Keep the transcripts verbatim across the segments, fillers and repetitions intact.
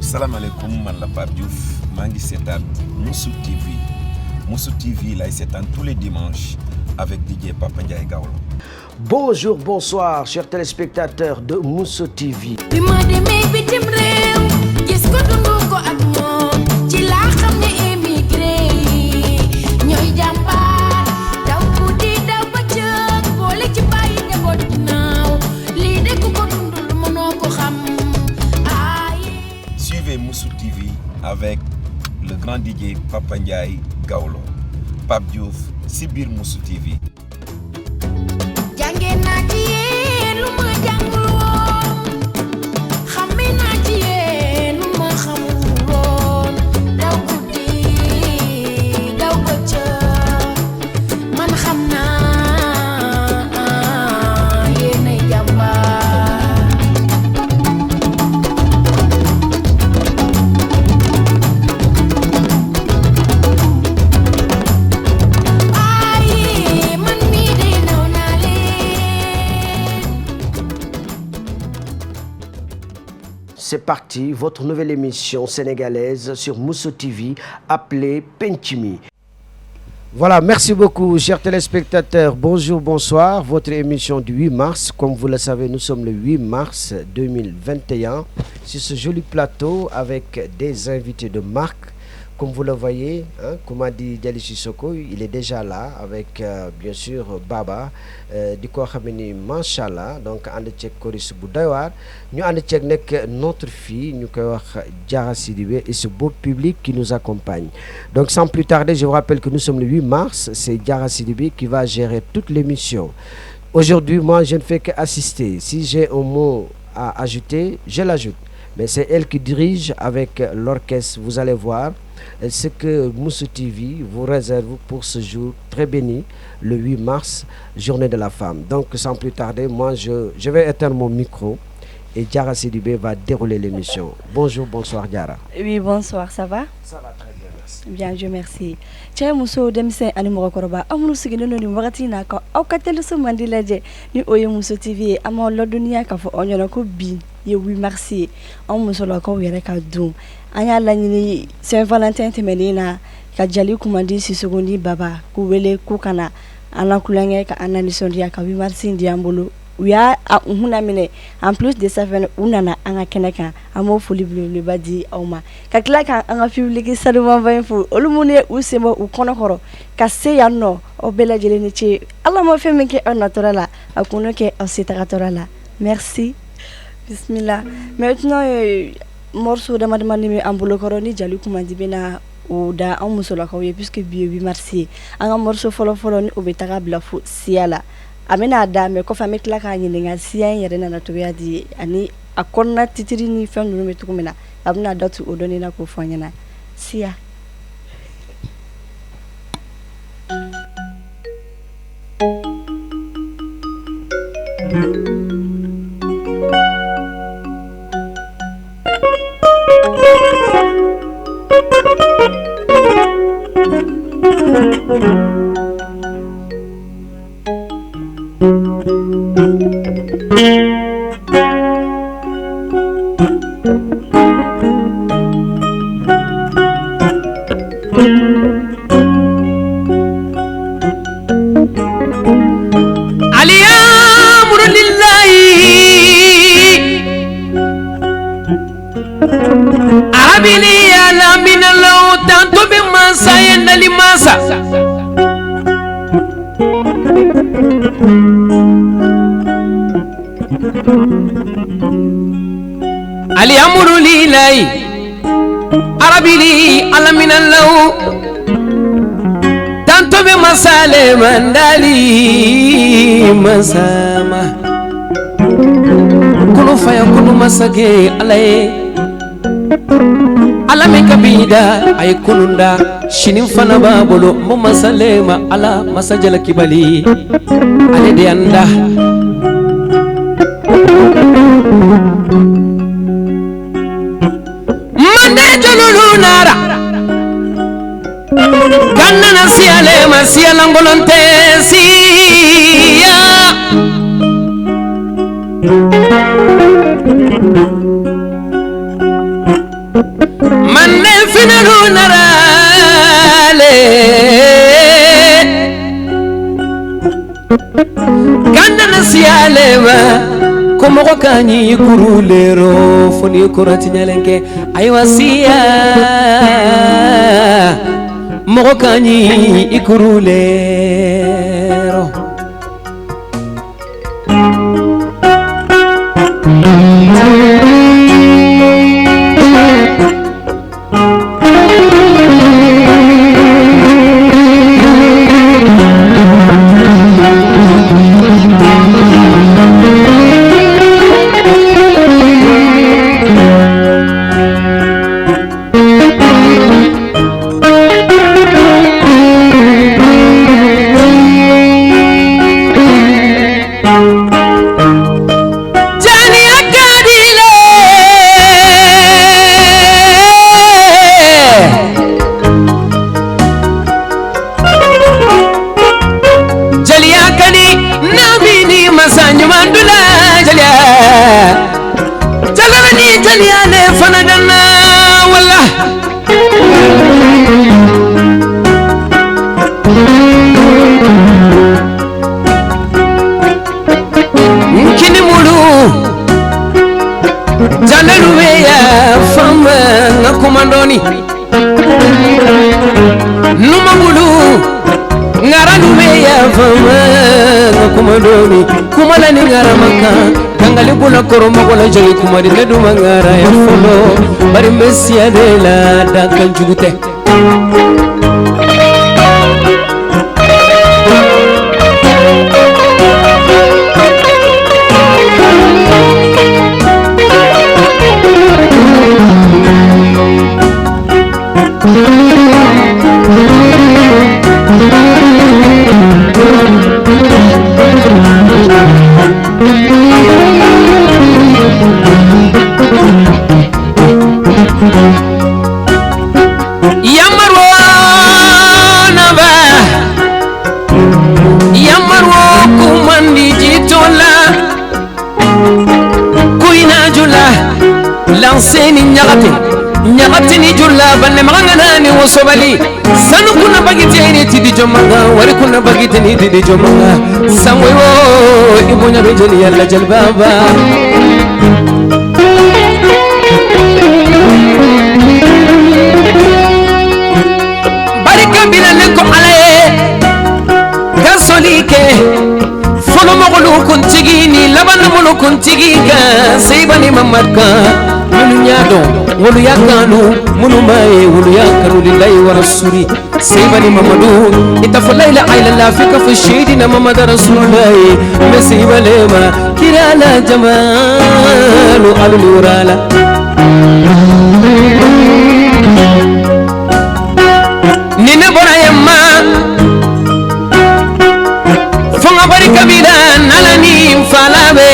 Salam alaikum, man la Pape Diouf, maa ngi seetaan Musu TV. Musu TV lay seetaan tous les dimanches avec D J Papa Ndiaye Gawlo. Bonjour, bonsoir, chers téléspectateurs de Musu TV. Bi ma demee bitim réew, gis ko, dundu ko ak moom, ci laa xam ne émigré yi ñooy jàmbaar. Daw guddi, daw bëccëg, boole ci bàyyi njaboot ginnaaw. Lii de ku ko dundul mënoo ko xam. Aye. Suivez Musu TV avec le grand D J Papa Ndiaye Gawlo. Pape Diouf si biir Musu TV. Jànge naa ci yéen lu ma jàngul woon, xame naa ci yéen lu ma xamul woon. Daw guddi, daw bëccëg, man xam naa yéenay jàmbaar. Ay, man mii de naw naa leen. C'est parti, votre nouvelle émission sénégalaise sur Musu TV appelée Penc Mi. Voilà, merci beaucoup, chers téléspectateurs. Bonjour, bonsoir. Votre émission du huit mars. Comme vous le savez, nous sommes le huit mars deux mille vingt et un. Sur ce joli plateau avec des invités de marque. Comme vous le voyez, hein, Koumadi Dialy Sissoko, il est déjà là avec, euh, bien sûr, Baba, euh, di ko xam ni, machallah, donc, ànd ceeg choriste bu doy waar. Ñu ànd ceeg nag notre fille, ñu koy wax Diarra Sidibé et ce beau public qui nous accompagne. Donc, sans plus tarder, je vous rappelle que nous sommes le huit mars, c'est Diarra Sidibé qui va gérer toute l'émission. Aujourd'hui, moi, je ne fais qu'assister. Si j'ai un mot à ajouter, je l'ajoute. Mais c'est elle qui dirige avec l'orchestre, vous allez voir, euh, ce que Musu TV vous réserve pour ce jour très béni, le huit mars, journée de la femme. Donc, sans plus tarder, moi, je, je vais éteindre mon micro et Diarra Sidibé va dérouler l'émission. Bonjour, bonsoir, Diarra. Oui, bonsoir, ça va ? Ça va très bien, merci. Bien, Dieu merci. Cɛ, muso, denmisɛn ani mɔgɔkɔrɔba, aw minnu sigilen don nin wagati in na ka aw ka teliso mandi lajɛ, ni o ye Musu TV ye, an b'aw ladɔnniya k'a fɔ aw ɲɛna ko bi ye huit mars ye, anw musolakaw yɛrɛ ka dun. An y'a laɲini Saint Valentin tɛmɛnen na ka Dialy Koumadi Sissoko ni Baba k'u wele k'u ka na an na kulonkɛ, ka an na nisɔndiya, ka huit mars in di an bolo. U y'a, a, u hun laminɛ. En plus de ça fɛnɛ, u nana an ka kɛnɛ kan. An b'o foli belebeleba di aw ma. Ka tila ka an ka public sanumanba in fo. Olu minnu ye u sen bɔ u kɔnɔkɔrɔ ka se yan nɔ, aw bɛɛ lajɛlen ni ce. Ala ma fɛn min kɛ aw natɔla la, a kun kɛ aw setagatɔla la. Merci. Bisimila. Maintenant, euh, morceau damadamani bɛ an bolokɔrɔ ni Dialy Koumadi bɛna o da anw musolakaw ye, puisque bi ye huit mars ye. An ka morceau fɔlɔfɔlɔ ni o bɛ taga bila fo siya la. A bɛna a da, mais kɔfɛ an bɛ tila k'a ɲininka siya in yɛrɛ nana cogoya di, ani a kɔnɔna titiri ni fɛn ninnu bɛ cogo min na. A bɛna a da tu o dɔnni na k'o fɔ an ɲɛna. Siya. Alhamdulillahi Rabbil alamina, Allahu, tanto bɛ masa ye, nali masa. Alhamdulillahi Rabbil alamina, Allahu, tanto bɛ masa lɛ, mandali masa ma. Kunu faya kunu masakɛ Ala ye. Ala min ka bi da, a ye kunun da, sini fana b'a bolo, mo masa lɛ ma Ala, masa jalaki bali, ale de y'an da. Mande jolulu nara, ka nana siya lɛ ma, siya langolonte siya. Narale. Kanda na siyale ba, ko mɔgɔ kanyi ikurule ro, foni kura tinyalɛnke, ayiwa siya, mɔgɔ kanyi ikurule ro. Jaliya kadile. Jaliya kadi namini masa nyumandula jaliya. Jaliya ni jaliya ne fana dana wala. Nkini mulu, jale luwe ya fama nga kumandoni. Numa mulu, ngara luwe ya fama nga kumandoni. Kumala ni ngara maka, kangali bula koro magola jali kumadi ne duma ngara ya folo. Bari Mesia de la da kanjugute. Yamaro naba, yamaro kumandi jitola. Kuina jula, lanseni nyagate, nyagate ni jula, banne magangana ni wosobali. Sanu kuna bagiteni tidi jomanga, wari kuna bagiteni tidi jomanga. Samwe wo, ibonya do jeli yalla jel baba. Barika bila ne ko alaye, gasoli ke. Fɔlɔ mɔgɔlu kuntigi ni laban mɔgɔlu kuntigi ka Seibani Mamad ka. Munu ɲa dɔn, wulu ya kanu, munu maye, wulu ya kanu, lillahi wa rasuli. Seibani Mamadu, ita fɔ la ilaha illallah, fi ka fɔ Seidina Mamadu Rasulullahi. Me Seiba lema, kira la jamalu alu ni wurala. Ni ne bɔra yamma, fo ŋa barika bi da nala ni fala be.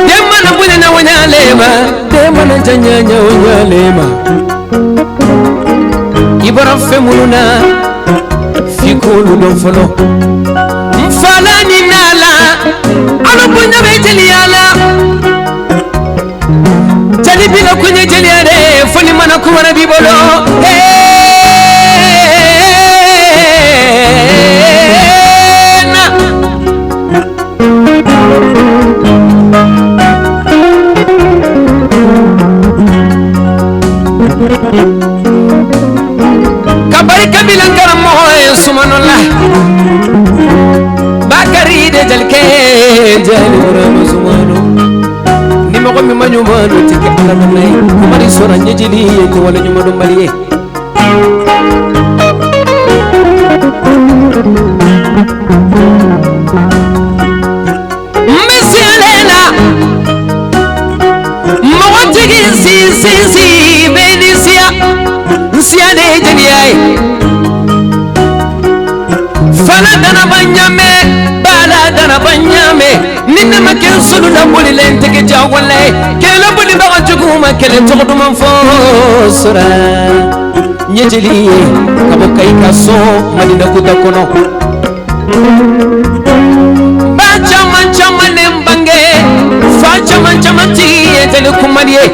Demana bune na wanyalema, demana janyanya wanyalema. Ibɔra fe munu na, fi kulu dɔn fɔlɔ. Mfala ni nala, alu bunda be jeli yala. Jeli bila kunye jeli yare, foni mana kumara bi bolo. Hey, na. Ka barika bila ŋaramɔgɔ ye sumano la. Bakari de jalike, jali wura ma sumano. Ni mɔgɔ mi ma ɲumano tike ala ma nai. Kumari sora ɲejili ye ko wala ɲumano bali ye. Mbe siya lela, mɔgɔ tigi si, si, si, be ni siya, siya de jeli ya ye. Fala dana banyame, bala dana banyame. Ni ne ma kɛ sulu la boli lɛ n tɛgɛ ja wala ye. Kɛlɛ boli baga jugu ma kɛlɛ tɔgɔ duman fɔ sora. Ɲejeli ye, ka bɔ Kayi ka sɔn Madina kuta kɔnɔ. Ba caman caman ne bange, fa caman caman ti ye tɛli kumadi ye.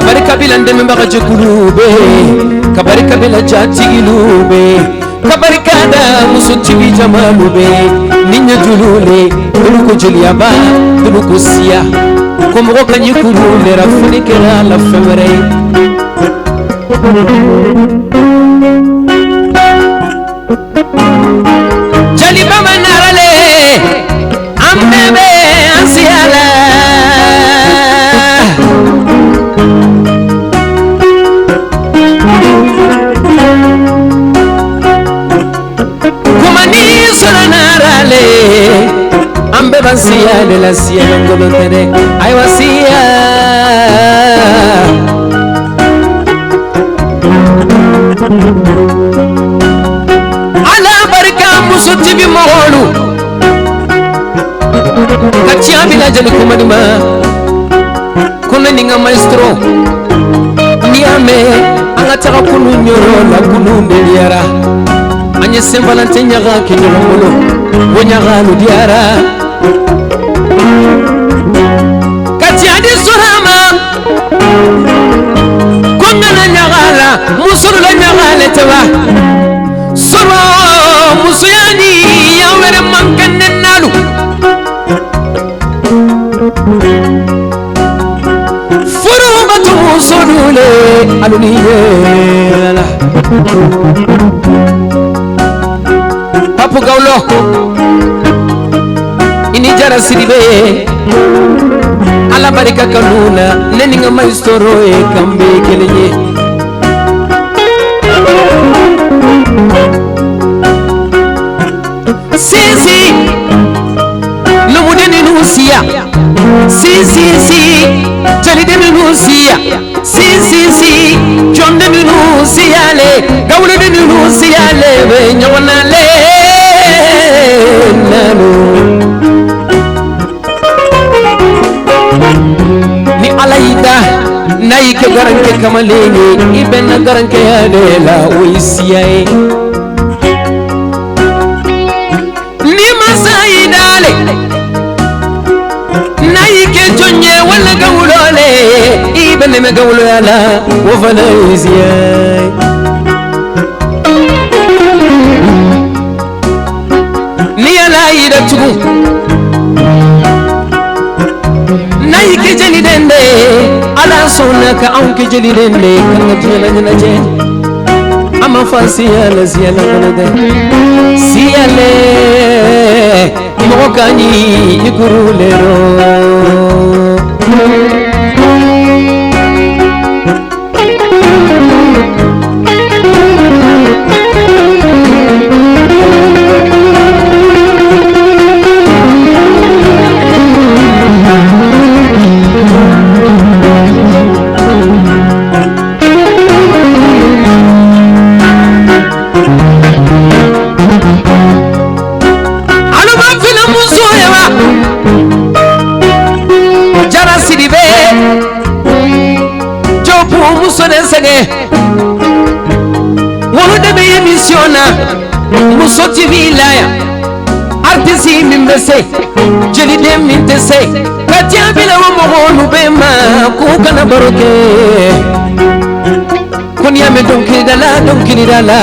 Barika bila ndeme bagaji kulu be, ka barika bila jatigi lu be, ka barika da musu tibi jama lu be, ni nyajulu le, tuluku jiliya ba, tuluku siya. Ko mɔgɔ ka nyi kulu le ra funi kɛra la fɛn wɛrɛ ye. Jali baba nara le, an bɛɛ bɛ an siya la. Kuma ni sɔrɔ nara le, an bɛɛ b'an siya de la, siya ngolo tɛ dɛ. Ayiwa, siya. Ala barika musu tibi mɔgɔlu. Ka tiɲɛ bila jeli kuma di ma. Kunu ni ŋa maestro. Ni a mɛ, an ka taga kunu nyɔrɔ la kunu de diyara. An ye Saint Valentin ɲaga kɛ ɲɔgɔn bolo. Wo ɲaga lu diyara. Ka tiɲɛ di sɔrɔ ma. Ko ŋana ɲaga la, musu la ɲaga le tɛ wa. Sɔrɔ musu ya ni ya wɛrɛ man kɛnɛ nalu. Furu batu musu dule alu ni ye la. Papu Gawlo, i ni Jara Sidibe, Ala barika ka nuna, ne ni ŋa maestro ye kan bɛ kelen ye. Si, si, numu de ni nu siya. Si, si, si, jeli de ni nu siya. Si, si, si, jɔn de ni nu siya le, gawule de ni nu siya le, be ɲɔgɔn na le, nanu. Ni Ala y'i da, n'a y'i kɛ garankɛ kamalennin ye, i bɛnna garankɛya de la, o y'i siya ye. Ni masa i dale, n'a y'i kɛ jɔn ye wala gawulo le, i bɛ nɛmɛ gawuloya la, o fana y'i siya ye. Ni Ala y'i da tugun, n'a y'i kɛ jeli dende, Ala sɔnna ka anw kɛ jeli dende, ka ŋa diɲɛ la ɲɛnajɛ. A ma fa siya la, siya la fana dɛ. Siya le, mɔgɔ ka ɲi i kuru le ro. Alu ma fina muso ye wa. Jara Sidibe. Jobu muso de sege. Wolo de be émission na. Muso T V la ya. Artiste min bɛ se. Jeli den min tɛ se. Ka tiɲɛ bila o mɔgɔnu bɛɛ ma. K'u kana baro kɛ. Ko n'i y'a mɛn dɔnkilidala, dɔnkilidala,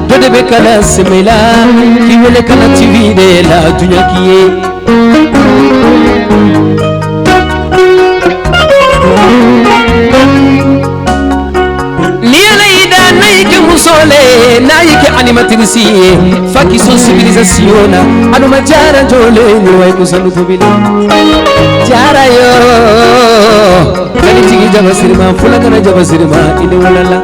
dɔ de bɛ kala sɛmɛ la, k'i wele kana T V de la, duɲa k'i ye. Ni Ala y'i da, n'a y'i kɛ muso le, n'a y'i kɛ animatrice ye, fa k'i sɔn civilisation na, a dun ma Jara jɔlen ye, wa i ko sanu tobili. Jara yo. Kalitigi jaba sirima, fula kana jaba sirima, i ni wulala.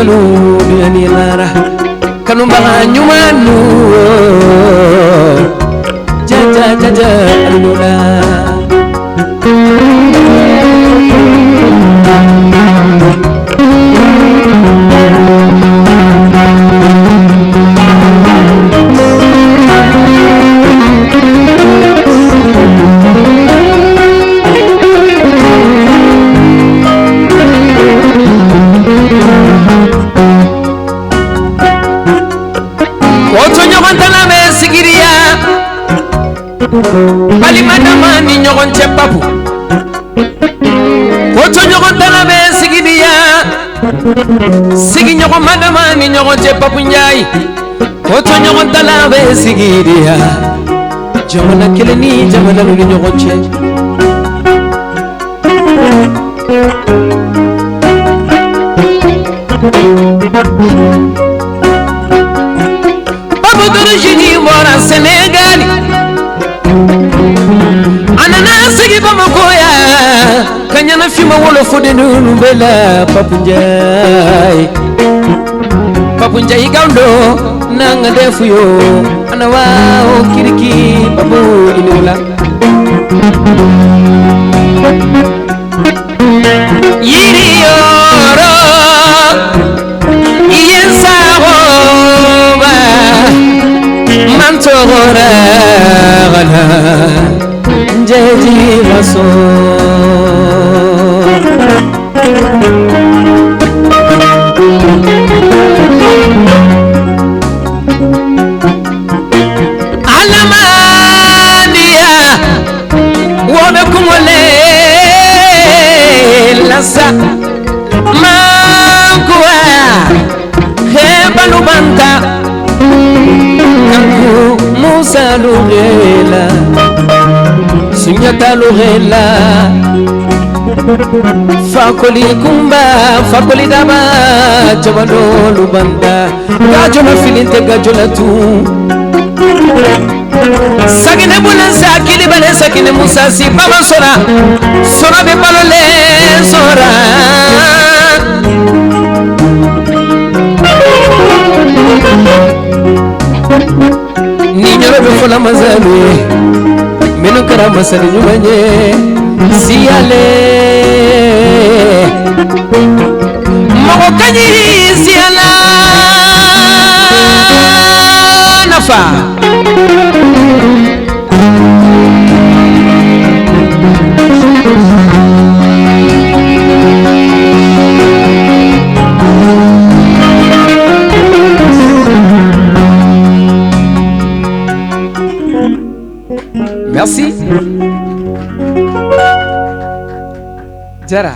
Lu duniya ni lara. Kanu baga nyuma nu. Ja, ja, ja, ja, alula. Otu ɲɔgɔn tala bɛ sigidi ya. Balimadama ni ɲɔgɔn cɛ, Papu. Otu ɲɔgɔn tala bɛ sigidi ya. Sigiɲɔgɔn madama ni ɲɔgɔn cɛ, Papu Njayi. Otu ɲɔgɔn tala bɛ sigidi ya. Jamana kelen ni jamana ni ɲɔgɔn cɛ. Papu Duru Jini bɔra Senegali. A nana sigi Bamako ya. Ka ɲana fima wolofu de nunu bela Papu Njayi. Papu Njayi Gawundo nanga de fuyo. A na wa o kiriki Papu Inula. Yiri yoro, iye nsago ba, mantogora gana, njeji maso. Alamaniya, wobe kumole lasa, mankuwa, he balu banta, kanku Musa lugela, Sunyata lugela, Fakoli Kumba, Fakoli Daba, Jabalo lubanta. Gajola filinte gajola tu. Sakine buna sakili bale sakine musa si baba sora. Sora be balole sora. Ni nyoro be fola mazalwe. Menu kara masali nyumanye. Siyale. Mɔgɔ kaɲi siyala nafa. Merci. Jara.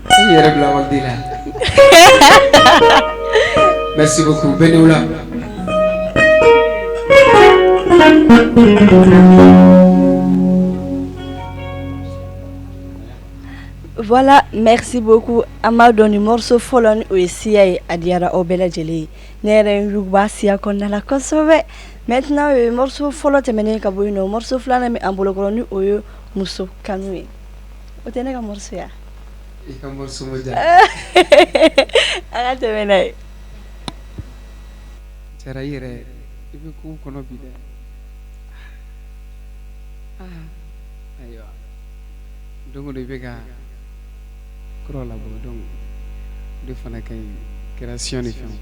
I yɛrɛ bila wali la. Merci beaucoup. Bɛnni wula. Voilà, merci beaucoup. An b'a dɔn ni morceau fɔlɔ ni o ye siya ye, a diyara aw bɛɛ lajɛlen ye. Ne yɛrɛ n yuguba siya kɔnɔna la kosɛbɛ. Maintenant, o ye morceau fɔlɔ tɛmɛnen ka bɔ yen nɔ, morceau filanan min bɛ an bolokɔrɔ ni o ye muso kanu ye. O tɛ ne ka morceau ye. I ka morceau ma diya. An ka tɛmɛ n'a ye. Jara, i yɛrɛ, i bɛ ko kɔnɔ bi dɛ. Ah, ayiwa. Don o don i bɛ ka kura labɔ, donc, o de fana ka ɲi, création ni fɛnw.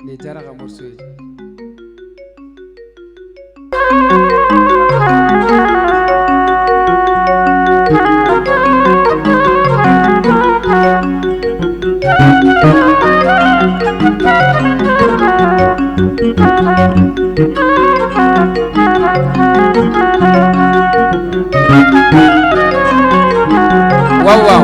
Nin ye Jara ka morceau ye. Wow, wow.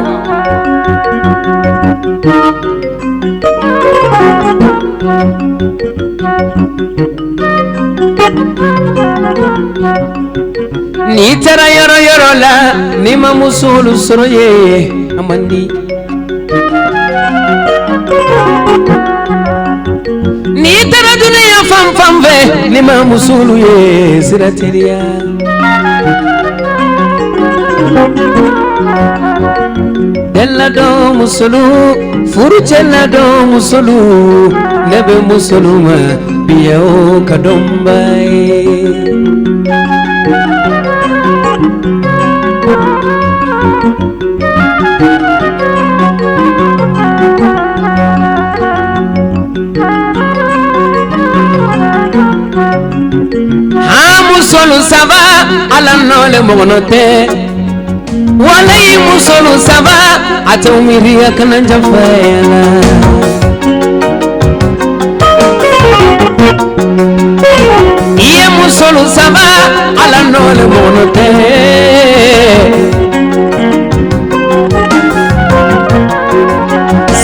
N'i taara yɔrɔ yɔrɔ la, n'i ma musolu sɔrɔ ye, a man di. N'i I tara duniya fam fam fɛ, ni ma musulu ye sira tɛdiya. Dɛn la dɔn musulu, furucɛ la dɔn musulu, ne bɛ musulu ma, biya o ka dɔn ba ye. Ha musolu saba, Ala nole mɔgɔ nɔ tɛ. Walayi musolu saba, a tɛ u miiri a kana n ja fa ye la. Iye musolu saba, Ala nole mɔgɔ nɔ tɛ.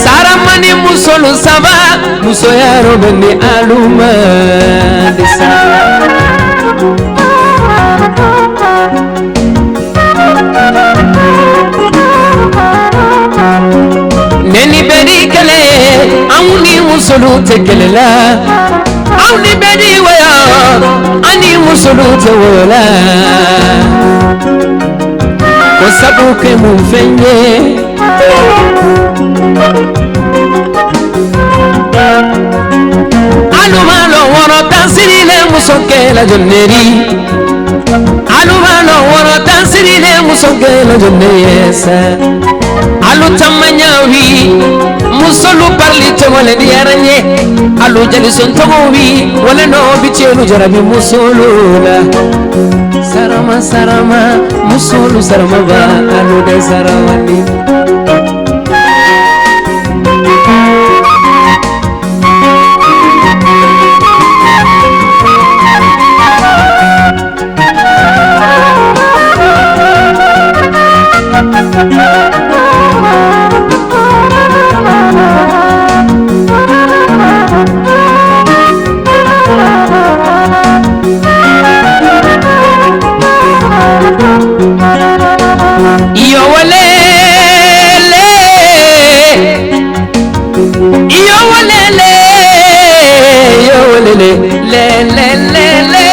Sara mani musolu saba, musoya ro bɛ ni aluma disa. Ne ni bɛ di kɛlɛ, anw ni musolu tɛ kɛlɛ la. Anw ni bɛ di wɔyɔ, anw ni musolu tɛ wɔyɔ la. Ko sabu kɛ mun fɛn ye. Alu ma lɔ wɔrɔ tansiri le muso kɛla jɔnneri. Alu ma lɔ wɔrɔ tansiri le muso kɛla jɔnne ye sa. Alu tamanya wi musolu parli tɔgɔ le diyara nye. Alu jali son tɔgɔ wi wale no bicelu jarabi musolu la. Sarama, sarama, musolu sarama ba, alu de sarawani. Iyo walele. Iyo walele, iyo walele, le, le, le, le.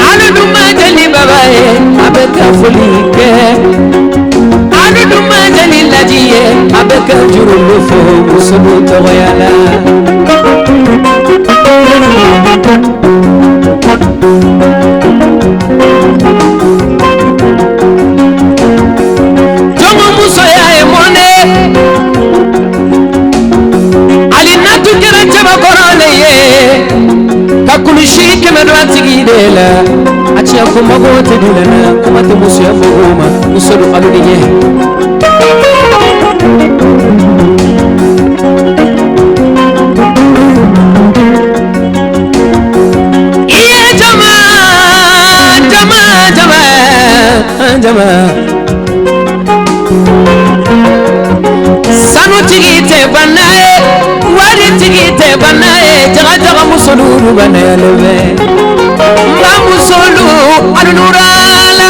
Alu duma jali baba ye, a bɛ ka foli kɛ. Alu duma jali laji ye, a bɛ ka jurulu fɔ muso tɔgɔya la. Jɔnko musoya ye mɔnɛ. Alinatu kɛra cɛbakɔrɔ le ye. Ka kulusi kɛmɛ don a tigi de la. A tiɲɛ ko mago tɛ du la na. Kuma tɛ musoya fɔ o ma. Muso don alu ni ye. Iye jama, jama, jama, jama. Sanu tigi tɛ bana ye, wari tigi tɛ bana ye, jaga jaga muso duuru bana ye lebe. N ba musolu, alu nura la.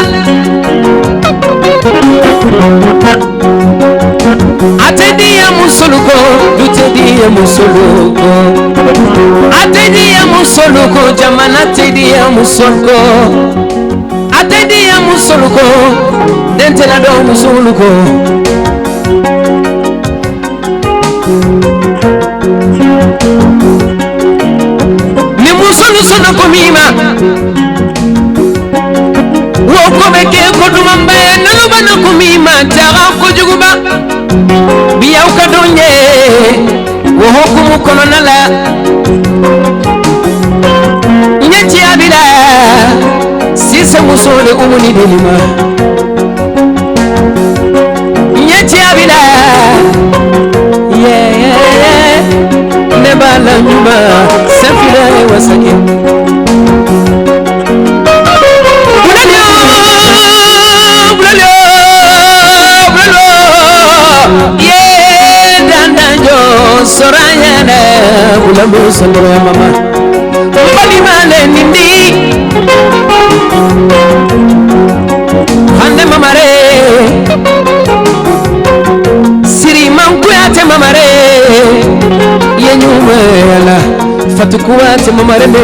A tɛ diya musolu kɔ, du tɛ diya musolu kɔ. A tɛ diya musolu kɔ, jamana tɛ diya musolu kɔ. A tɛ diya musolu kɔ, den tɛ na dɔn musolu kɔ. Ni musolu sɔnna ko min ma, wo ko bɛ kɛ ko dumanba ye, nanu bana ko min ma, jaga ko juguba. Biya u ka dɔn ye, wo hukumu kɔnɔna la. N ye tiya bila, sise muso de umu ni delima. N ye tiya bila, yeah, yeah, yeah. Ne ba la nyuma, sefira e wasake. Ye dandanjo sora yene ulamu sandro mama. Mbali male nindi. Hande mama re. Siri manku ya te mama re. Ye nyuma yala. Fatukuwa te mama re me.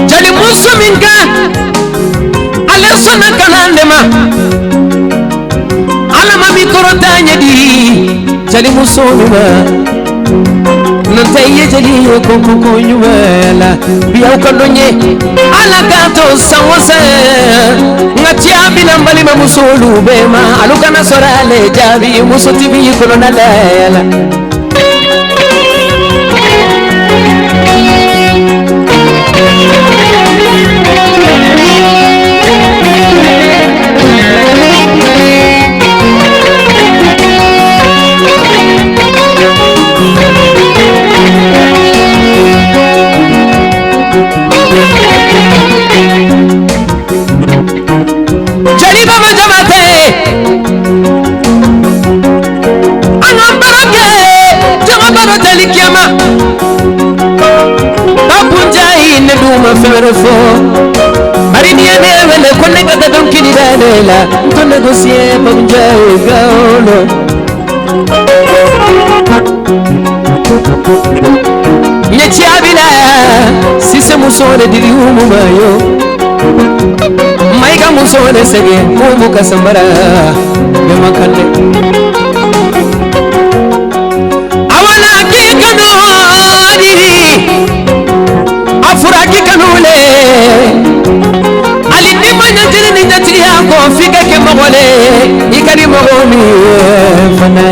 Jali musu minka, ale sona kanande ma. Ala ma mi koro tanye di, jali musu mi ma. Nante ye jali ye koko ko nyumela. Biya u kandonye, ala ka to sawasa. Nga tia bila mbali ma musulu be ma. Alu kana sora le jabi musu tibi kono na lela. Jali baba jamate. Anga barake, jama baba jali kiyama. Babunjai ne duma fere fo. Bari ni ane wele kone kata don kini dane la. Kone dosie Babunjai gaolo. Nye tia bila, sise musone dili umu mayo. Maiga musone sege, umu kasambara, be makande. Awala ki kanu dili, afura ki kanu le. Ali ni manya jini ni jatiri ako fika ke mogole, ikari mogomi fana.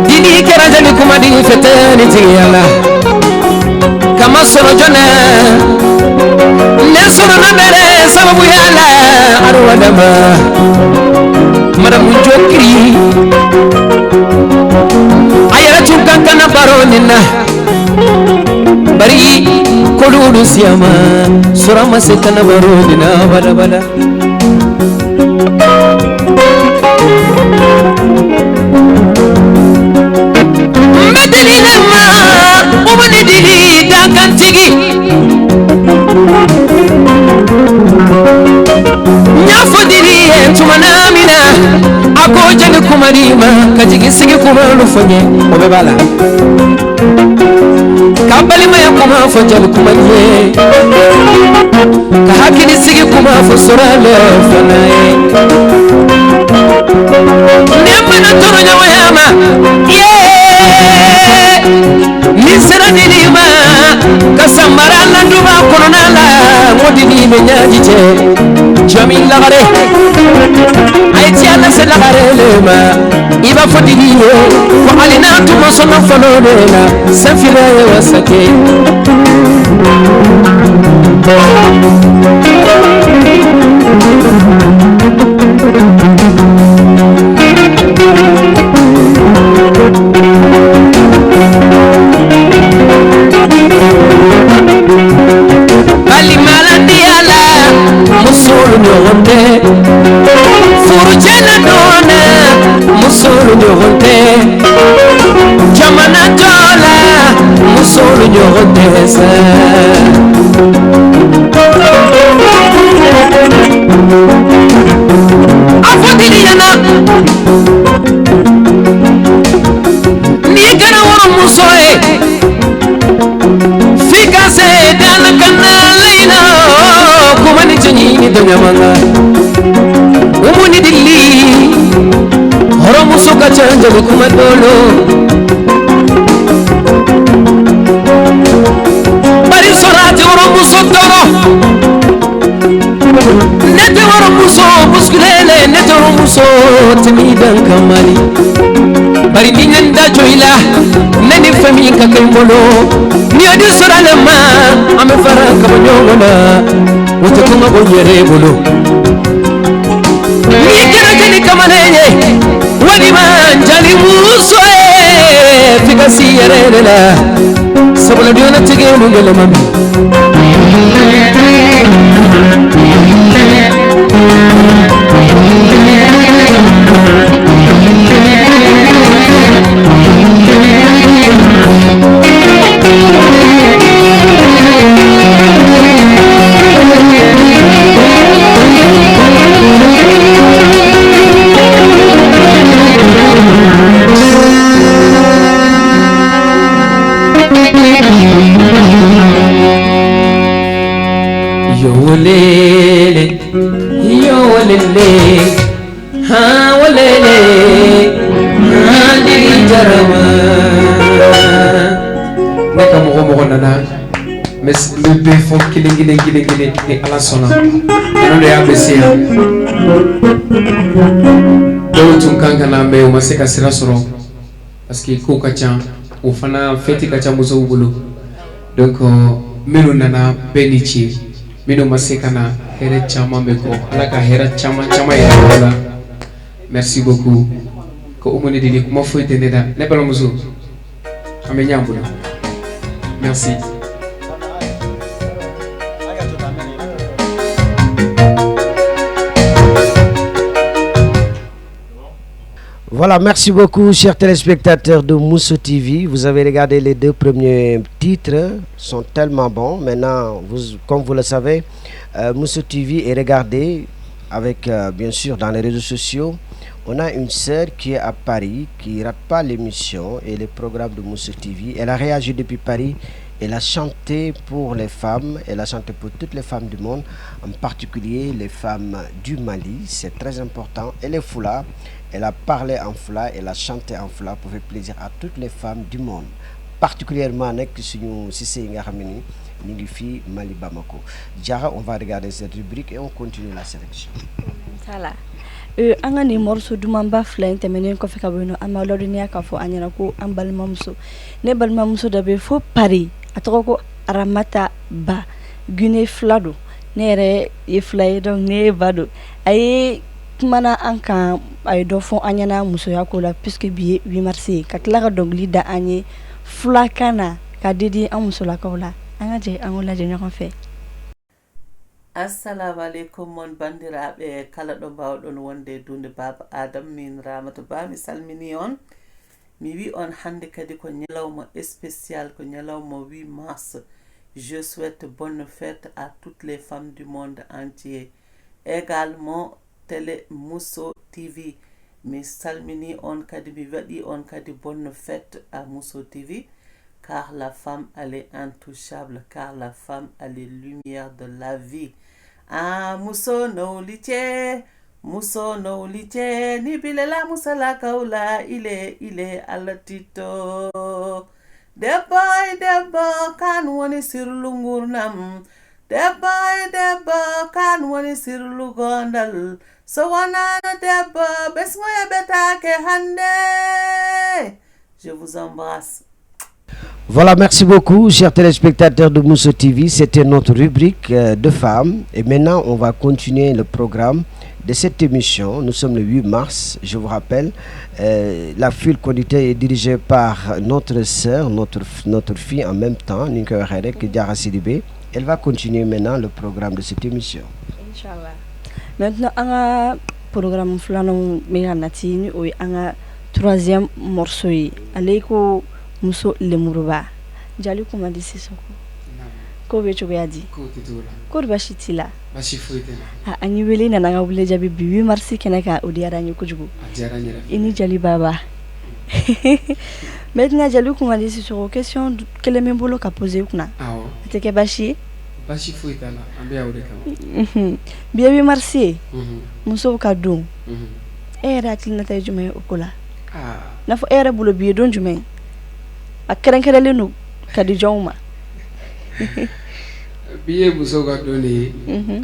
Dini kera jani kuma di fete ni tiyala. Kama soro jona. Ne soro na bere sababu yala. Arwa dama. Madam Njokiri. Ayara tukan kana baro nina. Bari koludu siyama. Sora ma se kana baro nina bala bala. Mbeteli lema, umuni dili dakantigi. Nyafo dili ye tuma na mina. Ako jani kuma di ma, kajigi sigi kuma lufonye. Obe bala. Ka bali ma ya kuma fo jali kuma ye. Ka hakili sigi kuma fo sora le fana ye. Ne mana toro nya wa ya ma. Ye. Ni sira ni ni ma. Ka sambara na duba kono na la. Ngodi ni me nya jije. Jami lagare. Ai ti ala se lagare le ma. Iba fo dili ye, ko alina tumo sono folo de la, safira ye wasake. Bali malandi ala, musulu nyogonte. Furu jela dona, musulu nyogonte. Jamana jola, musulu nyogonte sa. Afutini yana. Ni kana woro muso e. Fika se dana kana laina. Kuma ni chinyi ni dunya manga. Umuni dili. Horo muso ka chanja ni kuma dolo. Bari sorati horo muso toro. Nete woro muso muskulele, nete woro muso timi dan kamani. Bari ni nyanda joila, nani fami ka kai molo. Ni adi sora le ma, ame fara kama nyongona. Wote kuma bonyere bolo. Ni kera jeni kamane ye. Wadi manjali muso e. Yɛrɛ de la, sabula duniya tigɛ mun gɛlɛma mi. Yo wolele, yo wolele, ha wolele, ha diri jarama. Ne ka mɔgɔ mɔgɔ nana, mɛ, mɛ bɛ fɔ kelen kelen kelen kelen ni Ala sɔnna. Olu de y'a bɛ se yan. Dɔw tun kan ka na, mɛ u ma se ka sira sɔrɔ. Parce que kow ka ca, o fana fɛti ka ca musow bolo. Donc, euh, minnu nana bɛɛ ni ce, minnu ma se ka na, hɛrɛ caman bɛ kɔ. Ala ka hɛrɛ caman, caman yira aw la. Merci beaucoup. Ko Umu ni Dili, kuma foyi tɛ ne da. Ne balimamuso, an bɛ ɲɔgɔn bolo. Merci. Voilà, merci beaucoup, chers téléspectateurs de Muso T V. Vous avez regardé les deux premiers titres, sont tellement bons. Maintenant, vous, comme vous le savez, euh, Muso T V est regardé avec, euh, bien sûr, dans les réseaux sociaux. On a une sœur qui est à Paris, qui rate pas l'émission et les programmes de Muso T V. Elle a réagi depuis Paris. Elle a chanté pour les femmes, elle a chanté pour toutes les femmes du monde, en particulier les femmes du Mali, c'est très important. Elle est Fula, elle a parlé en Fula, elle a chanté en Fula pour faire plaisir à toutes les femmes du monde, particulièrement nag suñu sista yi nga xam ne ni ñu ngi fii Mali, Bamako. Diarra, on va regarder cette rubrique et on continue la sélection. Sala. Euh, an ka ni morceau dumanba fila in tɛmɛnen kɔfɛ ka bɔ yen nɔ, an b'a ladɔnniya k'a fɔ an ɲɛna ko an balimamuso, ne balimamuso dɔ bɛ fo Paris, a tɔgɔ ko Ramata Ba, Guinée fula don. Ne yɛrɛ ye fula ye, donc ne ye ba don. A ye kumana an kan, a ye dɔ fɔ an ɲɛna musoya ko la, puisque bi ye huit mars ye, ka tila ka dɔnkili da an ye fulakan na, ka dédier an musolakaw la. An ka jɛ an k'o lajɛ ɲɔgɔn fɛ. Assalamu alaikum, mon bandiraaɓe kala ɗo mbaawɗon wonde e duunde Baaba Adam, min Ramata Ba, mi salmini on. Mi wi'i on hande kadi ko ɲalawma spécial, ko ɲalawma huit mars. Je souhaite bonne fête à toutes les femmes du monde entier. Également, Télé Muso T V. Mi salmini on kadi, mi waɗi on kadi bonne fête à Muso T V, car la femme, elle est intouchable, car la femme, elle est lumière de la vie. Ah, muso no liche, muso no liche, ni bilela musalakaw la, ile, ile, Alla tito. Debbo e debbo kan woni sirlu ngurnam. Debbo e debbo kan woni sirlu gondal. So wonano debbo, ɓesngoya ɓe taake hande. Je vous embrasse. Voilà, merci beaucoup, chers téléspectateurs de Muso T V. C'était notre rubrique, euh, de femmes. Et maintenant, on va continuer le programme de cette émission. Nous sommes le huit mars, je vous rappelle. Euh, la file conducteur est dirigée par notre sœur, notre, notre fille en même temps, ni ñu koy waxee rek, Diarra Sidibé. Elle va continuer maintenant le programme de cette émission. Inshallah. Maintenant, an ka programme filanan bɛ ka nati, ni o ye an ka troisième morceau ye. Ale ko Muso Lemuruba. Jali Kumandi Sisoko. Naamu. Ko bɛ cogoya di? Ko tɛ cogo la. Kɔri baasi t'i la? Baasi foyi tɛ n na. A, an y'i wele, i nana an ka weleli jaabi bi huit mars kɛnɛ kan, o diyara an ye kojugu. A diyara n ye yɛrɛ. I ni jali baba. Maintenant, Jali Kumandi Sisoko, question kelen bɛ n bolo ka poser i kunna. Awɔ. A tɛ kɛ baasi ye? Baasi foyi t'a la, an bɛ yan o de kama. Unhun. Bi ye huit mars ye. Unhun. Musow ka don. Unhun. E yɛrɛ hakilinata ye jumɛn ye o ko la? Aa. N'a fɔ e yɛrɛ bolo bi ye don jumɛn ye? A kɛrɛnkɛrɛnlen don ka di jɔnw ma? Bi ye musow ka don de ye. Unhun.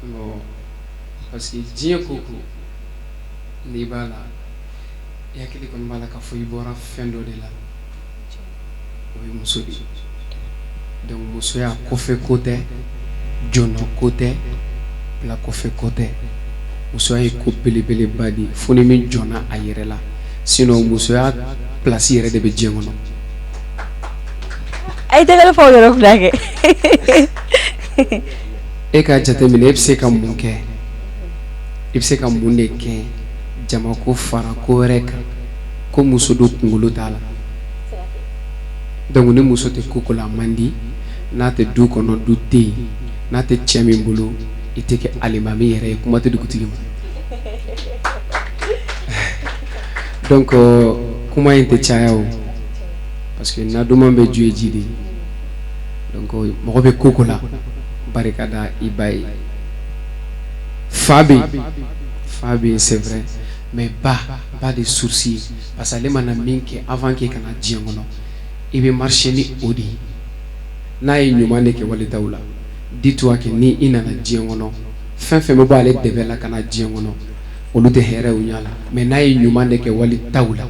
Bon, parce que diɲɛ ko o ko n'i b'a la, i hakili kɔni b'a la k'a fɔ i bɔra fɛn dɔ de la. O ye muso de ye. Donc, musoya kɔfɛ ko tɛ, jɔnna ko tɛ, bila kɔfɛ ko tɛ. Musoya ye ko belebeleba de ye, fo ni min jɔnna a yɛrɛ la. Sinon, musoya place yɛrɛ de bɛ diɲɛ kɔnɔ. Ayi tɛ kɛ fɔ yɔrɔ fila kɛ. E ka jateminɛ, e bɛ se ka mun kɛ? E bɛ se ka mun de kɛ jama ko fara ko wɛrɛ kan, ko muso dɔ kunkolo t'a la? Donc ni muso tɛ ko ko la, a man di. N'a tɛ du kɔnɔ, du tɛ yen. N'a tɛ cɛ min bolo, i tɛ kɛ alimami yɛrɛ ye, kuma tɛ dugutigi ma. Donc, euh, kuma in tɛ caya o, parce que na duman bɛ ju ye ji de. Donc, mɔgɔ bɛ ko ko la, barika da i ba ye. Fa bɛ yen, fa bɛ yen, c'est vrai, mais ba, ba de source ye, parce que ale mana min kɛ avant que e ka na diɲɛ kɔnɔ, i bɛ marcher ni o de ye. N'a ye ɲuman de kɛ wali taw la, dis-toi que ni i nana diɲɛ kɔnɔ, fɛn fɛn bɛ bɔ ale dɛbɛ la ka na diɲɛ kɔnɔ, olu tɛ hɛrɛ ye u ɲa la. Mais n'a ye ɲuman de kɛ wali taw la,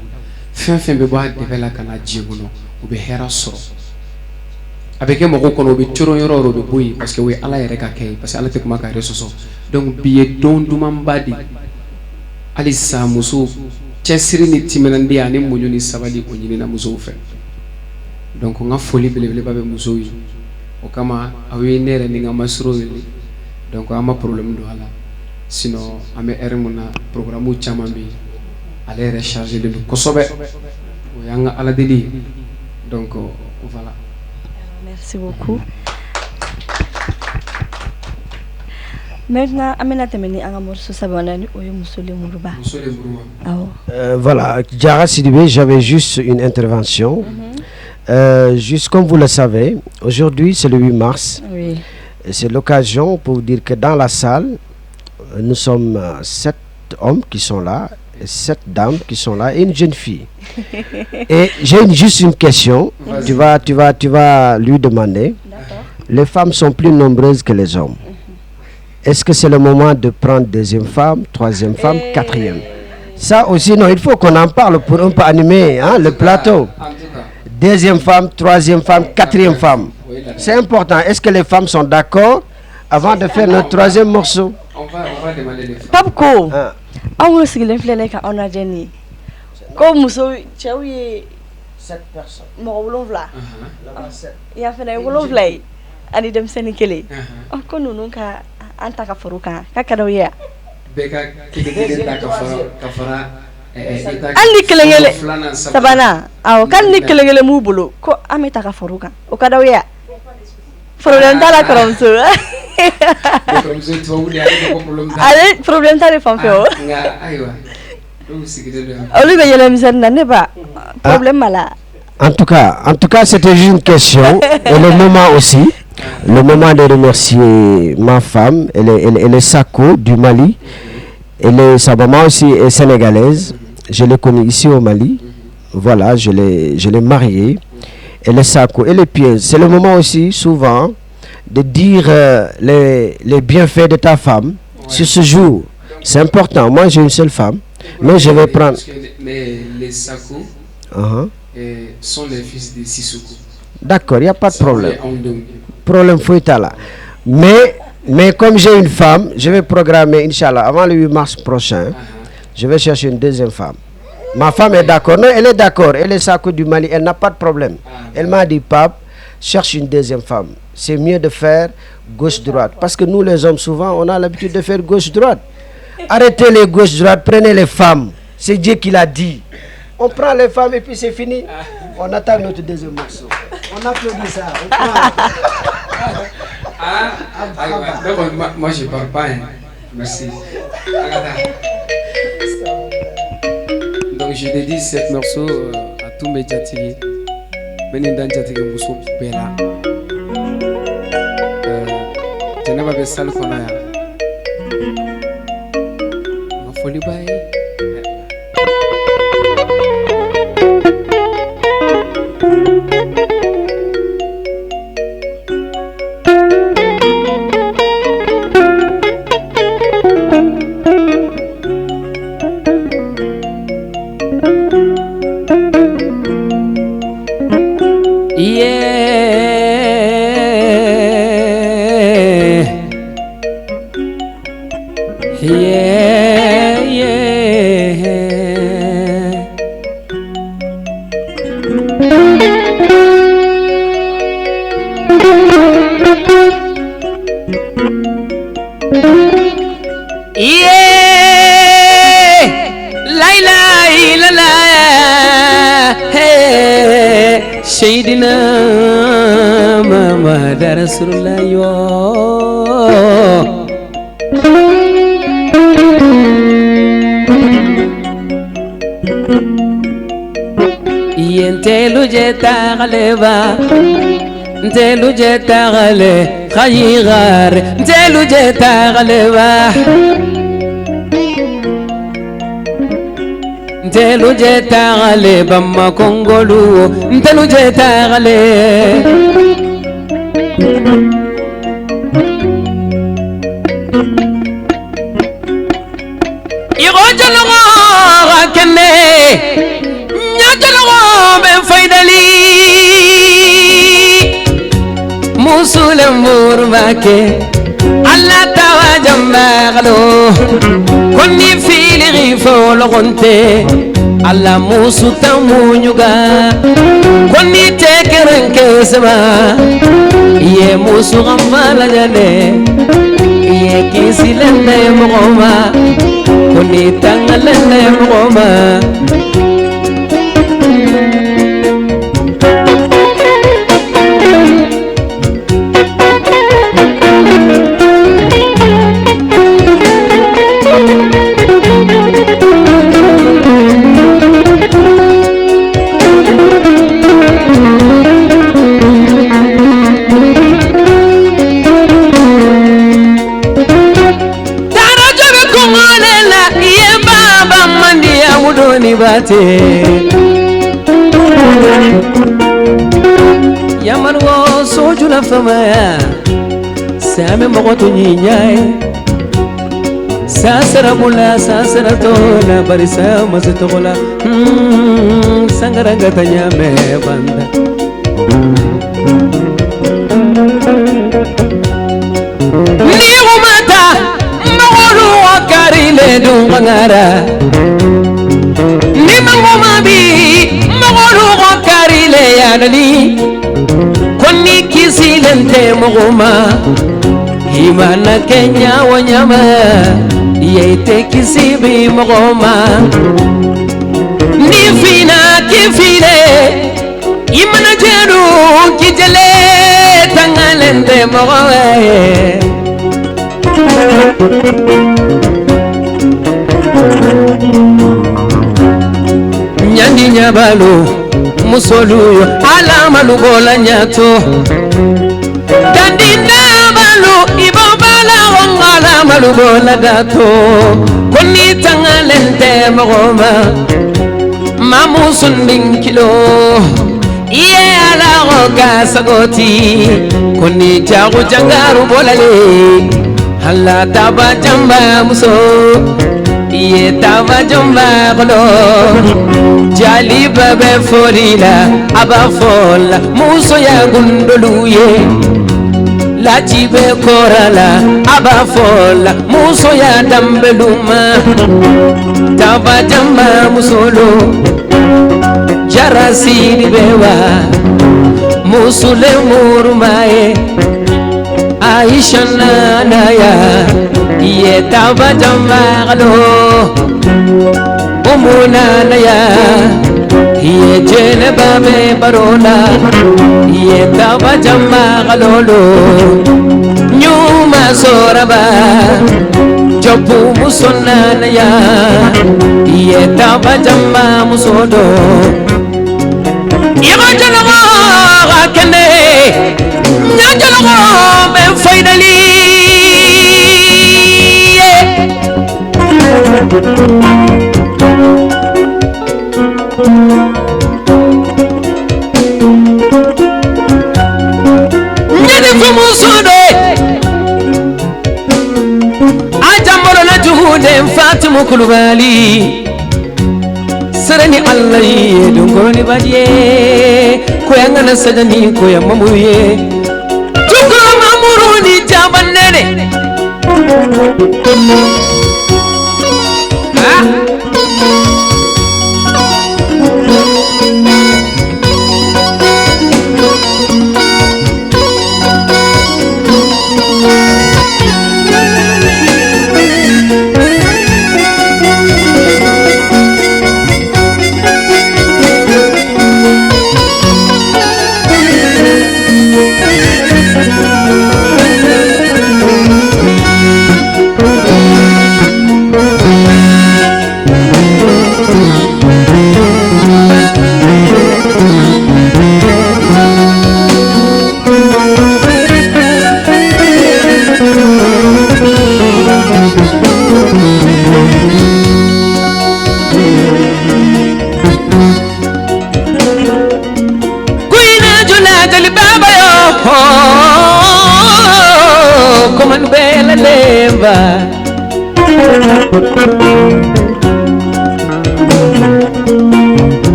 fɛn fɛn bɛ bɔ a dɛbɛ la ka na diɲɛ kɔnɔ, o bɛ hɛrɛ sɔrɔ. A bɛ kɛ mɔgɔ kɔnɔ, o bɛ coron yɔrɔ o yɔrɔ, o bɛ bɔ yen, parce que o ye Ala yɛrɛ ka kɛ ye, parce que Ala tɛ kuma ka yɛrɛ sɔsɔ. Donc bi ye don dumanba de ye. Halisa musow, cɛsiri ni timinandiya ani muɲu ni sabali, o ɲinina musow fɛ. Donc n ka foli belebeleba bɛ musow ye. O kama aw ye ne yɛrɛ ni n ka masiro wele. Donc an ma problème don a la. Sinon an bɛ heure min na, programme caman bɛ yen. Ale yɛrɛ chargé len don kosɛbɛ. O y'an ka Ala deli ye. Donc voilà. Merci beaucoup. Maintenant, an bɛna tɛmɛ ni an ka morceau sabanan, ni o ye Muso Lenmuruba. Muso Lenmuruba. Awɔ. Euh, voilà, Diarra Sidibé, j'avais juste une intervention. Mhm. Euh, juste comme vous le savez, aujourd'hui c'est le huit mars. Oui. Et c'est l'occasion pour vous dire que dans la salle, euh, nous sommes, euh, sept hommes qui sont là, et sept dames qui sont là, et une jeune fille. Et j'ai une- juste une question. Vas-y. Tu vas, tu vas, tu vas lui demander. D'accord. Les femmes sont plus nombreuses que les hommes. Mhm. Est-ce que c'est le moment de prendre deuxième femme, troisième femme, eh, quatrième ? Ça aussi, non, il faut qu'on en parle pour un peu animer, hein, le plateau. En tout cas. Deuxième femme, troisième femme, quatrième femme. Oui, d'accord. C'est important. Est-ce que les femmes sont d'accord avant de faire notre troisième morceau ? On va, on va demander les femmes. Pape ko. Ah. Anw sigilen filɛ ne ka anw lajɛ nin ye. Ko muso, cɛw ye sept personnes. Mɔgɔ wolonwula. Ahan. Là-bas, sept. Yan fana ye wolonwula ye. Ani denmisɛnnin kelen. Ahan. Ɔ, ko ninnu ka an ta ka fara u kan, k'a ka d'aw ye wa? Bɛɛ ka kelen kelen ta ka fara, ka fara, ɛ, ɛ, i ta. Hali ni kelen kelen, filanan, sabanan. Sabanan, awɔ, hali ni kelen kelen m'u bolo, ko an bɛ ta ka fara u kan. O ka d'aw ye wa? Problème t'a la, kɔrɔmuso. Kɔrɔmuso, tubabu de, ale de ko problème t'a la. Ale, problème t'ale fan fɛ o. Ah, nka, ayiwa. Olu bɛ yɛlɛ misɛnnin na, ne ba. Ah. Problème b'a la. En tout cas, en tout cas, c'était juste une question. Et le moment aussi, le moment de remercier ma femme, elle est, elle, elle est Sako du Mali. Elle est, sa maman aussi est sénégalaise. Je l'ai connue ici au Mali. Voilà, je l'ai, je l'ai mariée. Elle est Sako, elle est pieuse. C'est le moment aussi, souvent, de dire, euh, les, les bienfaits de ta femme sur ce jour. C'est important. Moi, j'ai une seule femme, mais je vais prendre. Parce que les, les, les Sako, uh-huh, euh, sont les fils de Sissoko. D'accord, il n'y a pas de problème. Problème foyi t'a la. Mais, mais comme j'ai une femme, je vais programmer, Inch'Allah, avant le huit mars prochain, uh-huh, je vais chercher une deuxième femme. Ma femme est d'accord. Non, elle est d'accord. Elle est Sako du Mali. Elle n'a pas de problème. Ah. Elle m'a dit, Pape, cherche une deuxième femme. C'est mieux de faire gauche-droite. Parce que nous, les hommes, souvent, on a l'habitude de faire gauche-droite. Arrêtez les gauche-droite, prenez les femmes. C'est Dieu qui l'a dit. On prend les femmes et puis c'est fini. On attaque notre deuxième morceau. On applaudit ça. On prend. Ah, ah, ah, moi, moi, je parle pas, hein. Merci. Donc, je dédie ce morceau, euh, à tous mes jatigi. Mɛni dan jatigi muso bɛɛ la. Euh, Jɛnɛba bɛ salle kɔnɔ yan. N ka foli b'a ye. Yeah. Yeah, yeah. Sayyidina Muhammad Rasulullah yo. Iye ntelu je taɣale ba, ntelu je taɣale, xayigar, ntelu je taɣale ba. Ntelu je taɣale, Bamako ngolu, ntelu je taɣale. Igo jologo ga kene, nya jologo be faidali. Musulem burma ke, Allah tawa jamba galo. Koni fili gi folo gonte, Allah musu tamunyuga. Koni tekeren kesema, iye musu gamala jane. Iye kisi lende mogoma, koni tanga lende mogoma. Tara jobe kongole la, iye baba mandi amudoni bate. Yaman wo soju la famaya. Same mogoto nyinyai. Sasara mula, sasara tola, barisa masu togola. Mm, sangara gata nyame banda. Ni umata, magolu wakari le dungangara. Ni mangoma bi, magolu wakari le yanani. Koni kisi lente mogoma, imana kenya wanyama, yete kisi bi mogoma. Ni fina kifile, imana jeru kijele, tanga lente mogoma. Nyandi nyabalu, musolu yo, ala malugola nyato. Dandi nyabalu, ibabala wangala malugola dato. Koni tanga lente mogoma, mamu sundin kilo. Iye ala go ka sagoti, koni jagu jangaru bolale. Hala taba jamba muso, iye taba jamba kolo. Jali bebe forila, aba fola, muso ya gundolu ye. Laji be korala, aba fola, muso ya dambeluma. Taba jamba musolo. Jara sidi bewa, musule murumae. Aisha nana ya, iye taba jamba galo. Umu nana ya, iye jene babe barola. Iye taba jamba galolo. Nyuma soraba, jobu musonana ya. Iye taba jamba musodo. Igo jologo ga kene, nya jologo be faidali. Nyani fumu sudo. Ajambolo na juhude Fatimu Kulubali. Sereni Allah ye dungoni badie. Koya ngana sajani koya mamuye. Tukula mamuru ni jabanene. Ha?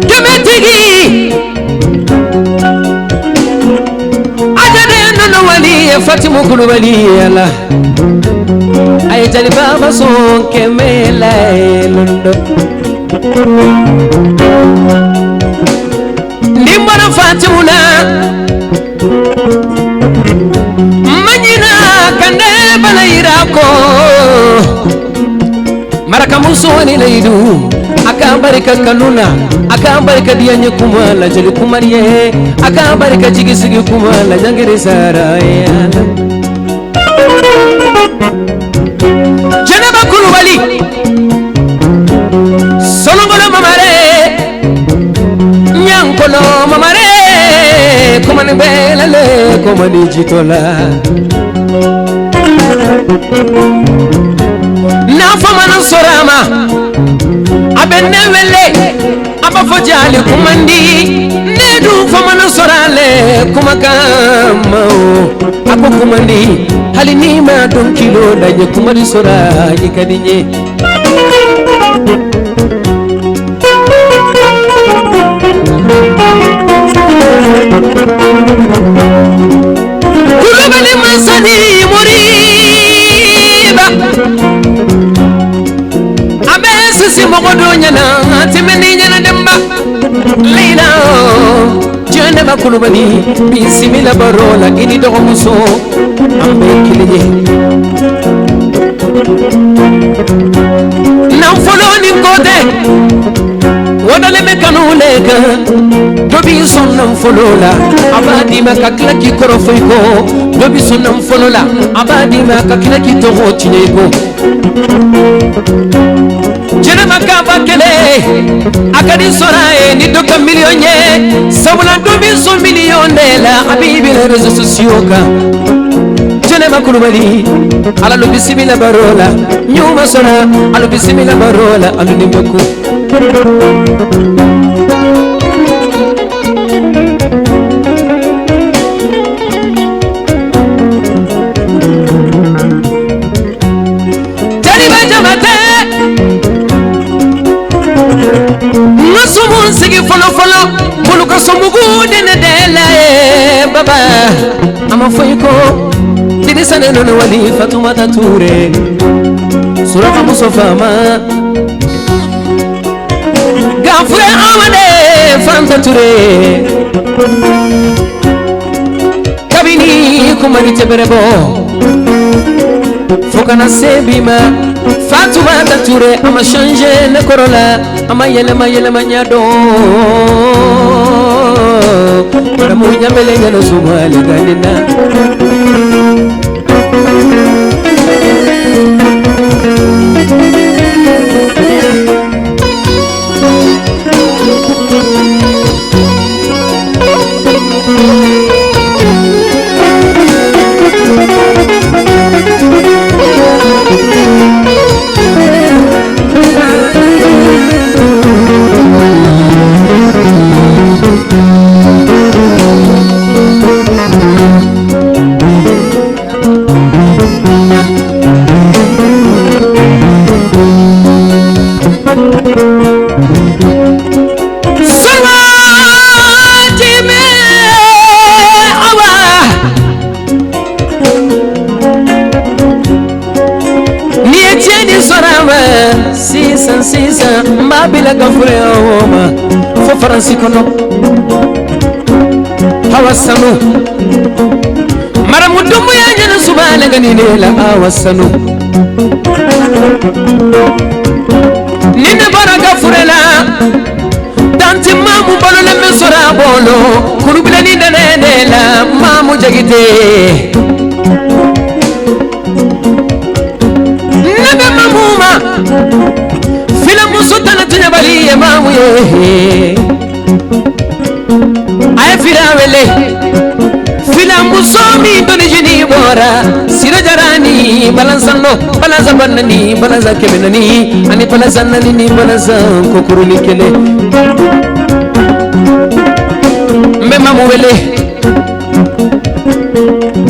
Kɛmɛtigi, a jade nono wali ye Fatimu Kulubali ye la. A ye jali baba sɔn kɛmɛ la ye londo. Ni n bɔra Fatimu la, ma nyina kande bala yira ko. Maraka muso ni la idu, a ka barika kanu na, a ka barika diya nye kuma la jeli kuma ye, a ka barika jigi sigi kuma la jangiri sara ye. Jeneba Kulubali, Solongolo mamare, Nyankolo mamare, kumani belale, kumani jitola. Na fo mana sɔrɔ a ma, a bɛ ne wele. A ba fo jali kumandi, ne du fo mana sɔrɔ a le kumakan ma o. A ko kumandi, hali ni ma dɔn kilo la, ye kumandi sɔrɔ a ye ka di n ye. Kulubali masani Moriba. A bɛ sisi mɔgɔ dɔ ɲɛna, a tɛmɛni ɲɛna denba. Leila, Jeneba Kulubali, bisimila baro la, i ni dɔgɔmuso, an bɛ kelen ye. Nafolo ni ko tɛ, o dalen bɛ kanu le kan. Dɔ bi sɔn nafolo la, a b'a d'i ma ka tila k'i kɔrɔfɔ i kɔ. Dɔ bi sɔn nafolo la, a b'a d'i ma ka tila k'i tɔgɔ tiɲɛ i kɔ. Jeneba kaba kelen, a ka di sɔrɔ a ye ni dɔ ka miliyɔn ye, sabula dɔ bi sɔn miliyɔn de la, a bi bila réseaux sociaux kan. Jeneba Kulubali, ala lu bisimila baro la, ɲuma sɔrɔ, alu bisimila baro la, alu ni mɛ ko. Taliba jamate. N ka sumu n sigi fɔlɔ fɔlɔ, bulu ka sɔmugu dene de la ye baba. A ma foyi ko, didi sane nono wali Fatumata Ture. Suraka muso fama. Gafure amade Fanta Ture. Kabini kumani tebere bo. Fo kana se bi ma. Fatumata Ture a ma changer ne kɔrɔ la. A ma yɛlɛma yɛlɛma ɲa dɔn. Bara mu ɲamele ɲa no suma le ganina. Sanga jime awa. Ni e tiɲɛ ni sɔrɔ a ma, sisan, sisan, n b'a bila gafure o ma, fo Faransi kɔnɔ. Hawa Sanu. Maramu Dumbuya ɲɛna suba ne ka ni ne la Hawa Sanu. Ni ne bɔra gafure la. Tanti Mamu balo le me sɔrɔ a bolo. Kulubila ni ne ne ne la Mamu Jagite. Ne bɛ Mamu ma. Filamuso tana tiɲɛbali ye Mamu ye. A ye fila wele. Filamuso mi doni jini bɔra. Sira jarani balansa no, balansa banani, balansa kɛmɛ nani, ani balansa nani ni balansa kokuru ni kelen. N bɛ Mamu wele.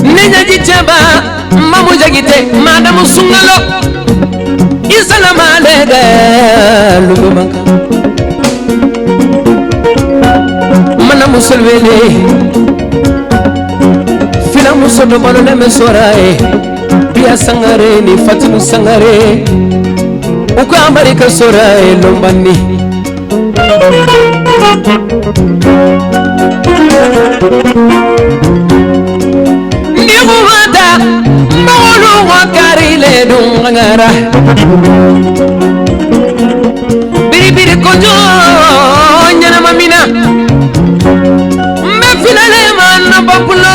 Ne ɲaji cɛba, Mamu Jagite. Ite, madam Sungalo, isana malega, lugo banka. Mana musolwele, fila musoto balo ne me sora e. Bia Sangare ni Fatimu Sangare. Uka Amerika sora e lombani. Ndi kumata, mawulu wakari le dungangara. Biri biri kojo, nyana mamina. Mbe filale mana bakulo.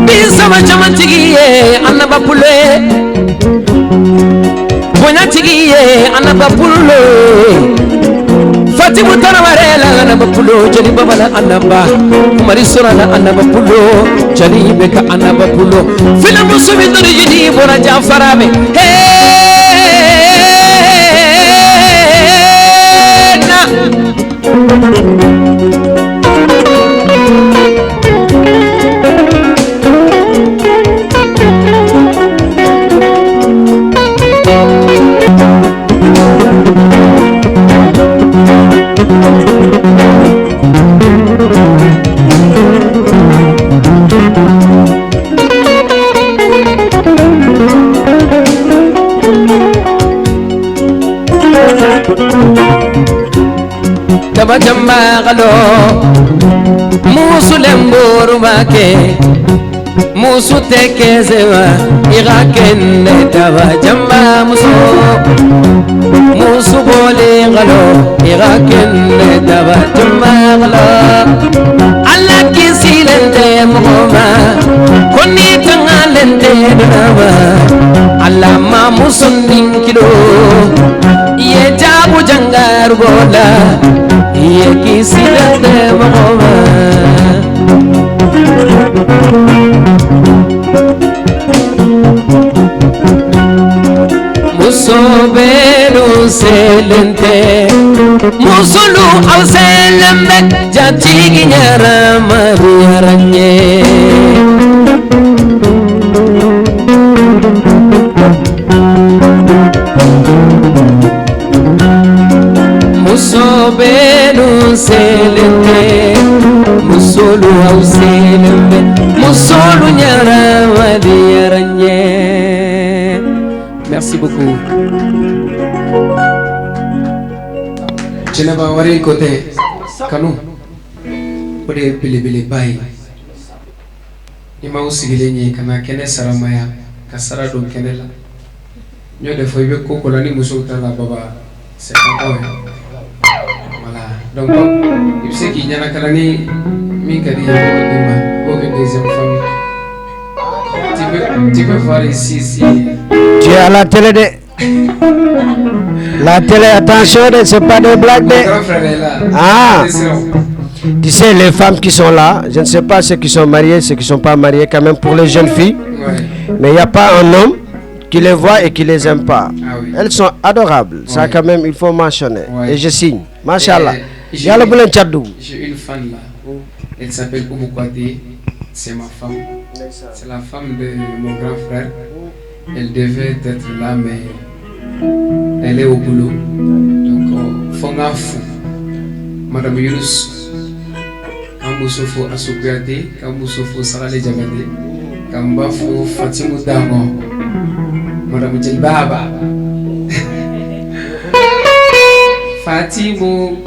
Bisama chama tigi ye, Anaba Pulo. Bonya tigi ye, Anaba Pulo. Fatimu Tana Warela, Anaba Pulo. Jani Baba la Anaba. Kumari Sora la Anaba Pulo. Jani Beka Anaba Pulo. Fina musu mi tori jini bora Jafara be. Hey, na. Taba jamba galo, musu lemburu make, musu tekeze wa, iga kende taba jamba musu, musu boli galo, iga kende taba jamba galo. Alla kisi lente mɔgɔ ma, koni tanga lente duna ma, Alla ma musu ndin kilo. Iye jabu jangaru bola, iye kisi dande mɔgɔ ma. Muso benu selente, musolu au selembe, jatigi nyara maru yaranye. Muso benu selente, musolu au selente, musolu nyara wadi yaranye. Merci beaucoup. Jenaba wari kote kanu. Ode bilibili bai. Ni ma usigile nye kana kene sara maya, ka sara don kene la. Nyo de fo ibe koko la ni muso uta la baba se ka koe. Voilà. Donc, i bi se ki nyana kala ni mi ka di ye ko ni ma, ko ke deuxième femme. Tu peux, tu peux voir ici, ici. Tu es à la télé de La télé, attention, c'est pas des blagues. Mon grand frère est là. Ah. Attention. Tu sais, les femmes qui sont là, je ne sais pas ceux qui sont mariés, ceux qui sont pas mariés, quand même, pour les jeunes filles. Ouais. Mais il n'y a pas un homme qui les voit et qui les aime pas. Ah oui. Elles sont adorables. Ça, ouais, quand même, il faut mentionner. Ouais. Et je signe. Machallah. Et j'ai, yalla bu len caddu. J'ai une fan là. Elle s'appelle Oumou Kouyaté. C'est ma femme. C'est la femme de mon grand frère. Elle devait être là, mais elle est au boulot. Donc, euh, fo nga fu Madame Younous, ka musu fu Assou Kouyaté, ka musu fu Sarale Diabaté, ka mba fu Fatimou Dango, Madame Djelbaba. Fatimou.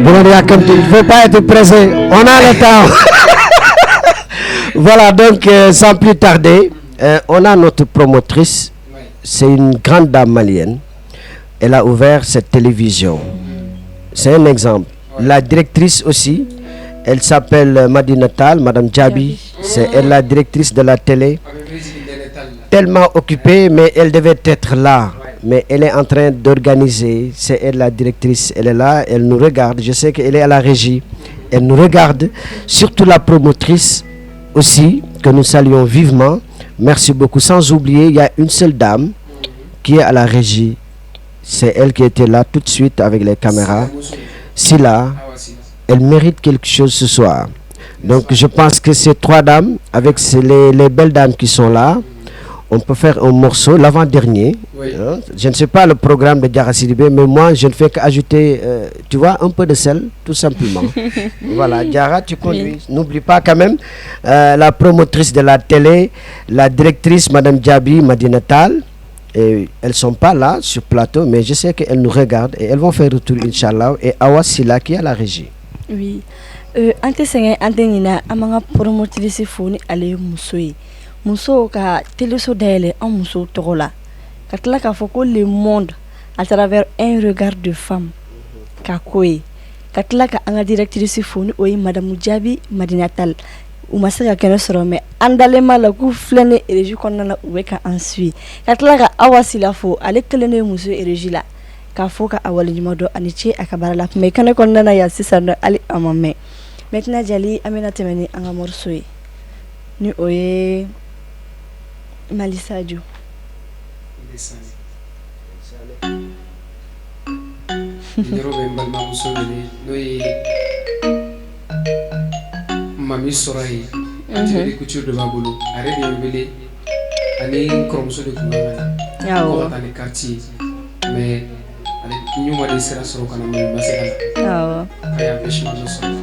Bon, il y a comme il faut pas être pressé. On a le temps. Voilà, donc, euh, sans plus tarder, euh, on a notre promotrice. C'est une grande dame malienne. Elle a ouvert cette télévision. C'est un exemple. La directrice aussi, elle s'appelle, euh, Madina Tall, Madame Djabi. C'est elle la directrice de la télé. Tellement occupée, mais elle devait être là. Mais elle est en train d'organiser. C'est elle la directrice. Elle est là, elle nous regarde. Je sais qu'elle est à la régie. Elle nous regarde. Surtout la promotrice aussi, que nous saluons vivement. Merci beaucoup. Sans oublier, il y a une seule dame qui est à la régie. C'est elle qui était là tout de suite avec les caméras. Sila, elle mérite quelque chose ce soir. Donc, je pense que ces trois dames, avec ces- les, les belles dames qui sont là, on peut faire un morceau, l'avant-dernier. Oui. Hein ? Je ne sais pas le programme de Diarra Sidibé, mais moi, je ne fais qu'ajouter, euh, tu vois, un peu de sel, tout simplement. Voilà, Diarra, tu conduis. Oui. N'oublie pas quand même, euh, la promotrice de la télé, la directrice, Madame Diaby Madina Tall. Et elles sont pas là sur plateau, mais je sais qu'elles nous regardent et elles vont faire retour, Inch'Allah. Et Awa Sila qui est à la régie. Oui. Euh, an tɛ sɛgɛn, an tɛ ɲinɛ, an b'an ka promotrice fo ni ale ye muso ye. Muso ka teleso dayɛlɛ an musow tɔgɔ la. Ka tila k'a fɔ ko le monde à travers un regard de femme. Ka ko ye. Ka tila ka an ka directrice fo ni o ye Madame Diaby Madina Tall. U ma se ka kɛnɛ sɔrɔ, mais an dalen b'a la k'u filɛ ni régie kɔnɔna na, u bɛ ka an suit. Ka tila ka Awa Sila fo, ale kelen de ye muso ye régie la. K'a fo k'a waleɲuman dɔn, a ni ce a ka baara la. Mais kɛnɛ kɔnɔna na yan sisan nɔ, hali a ma mɛn. Maintenant, Jali, an bɛna tɛmɛ ni an ka morceau ye. Ni o ye Mali Sadio. N yɔrɔ bɛ n balimamuso wele, n'o ye Mami Sɔrɔ ye. Mhm. Atelier de couture de b'a bolo. A yɛrɛ de ye n wele. Ani n kɔrɔmuso de tun bɛ n wele. Awɔ. Ko ka taa ni carte ye. Mais ale ɲuman de sera sɔrɔ ka na, mais n ma se ka na. Awɔ. K'a ye empêchement dɔ sɔrɔ.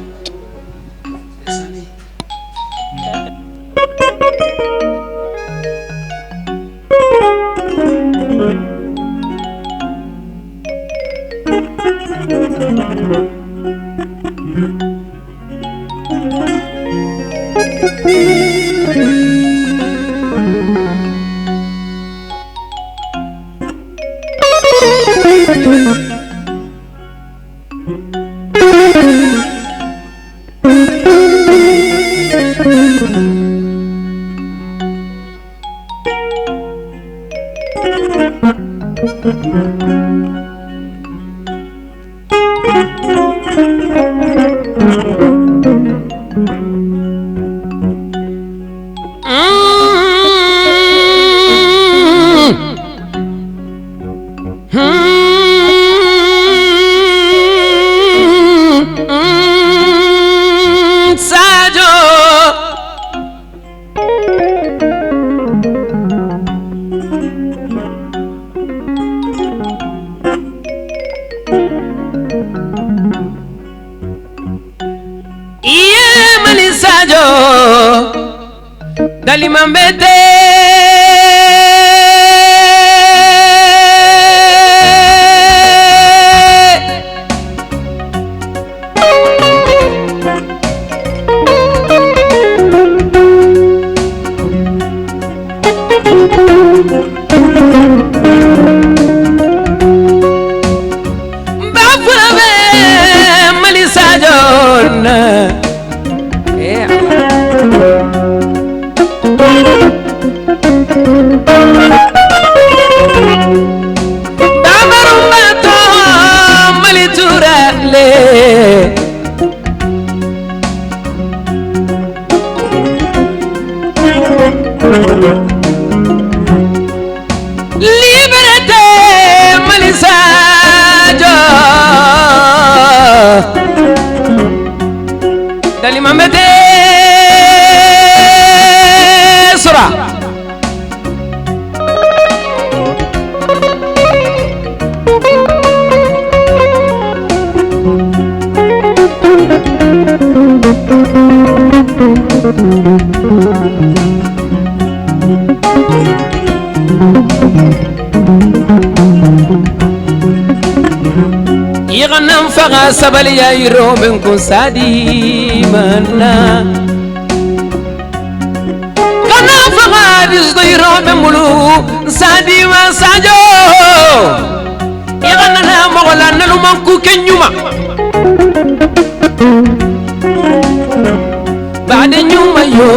Sadio. Iye Mali Sadio, dali mambete. Bafura bɛ Mali Sadio na. Bamarumba to Mali turale. Liberté Mali Sadio. Dali mambete sura. Iɣanan faga sabali ya yiro ben kun sadi mana. Kana faga disdo yiro ben bulu sadi ma Sadio. Iɣanan na mɔgɔ la naluman ku kɛ ɲuman. Badi ɲuman yo.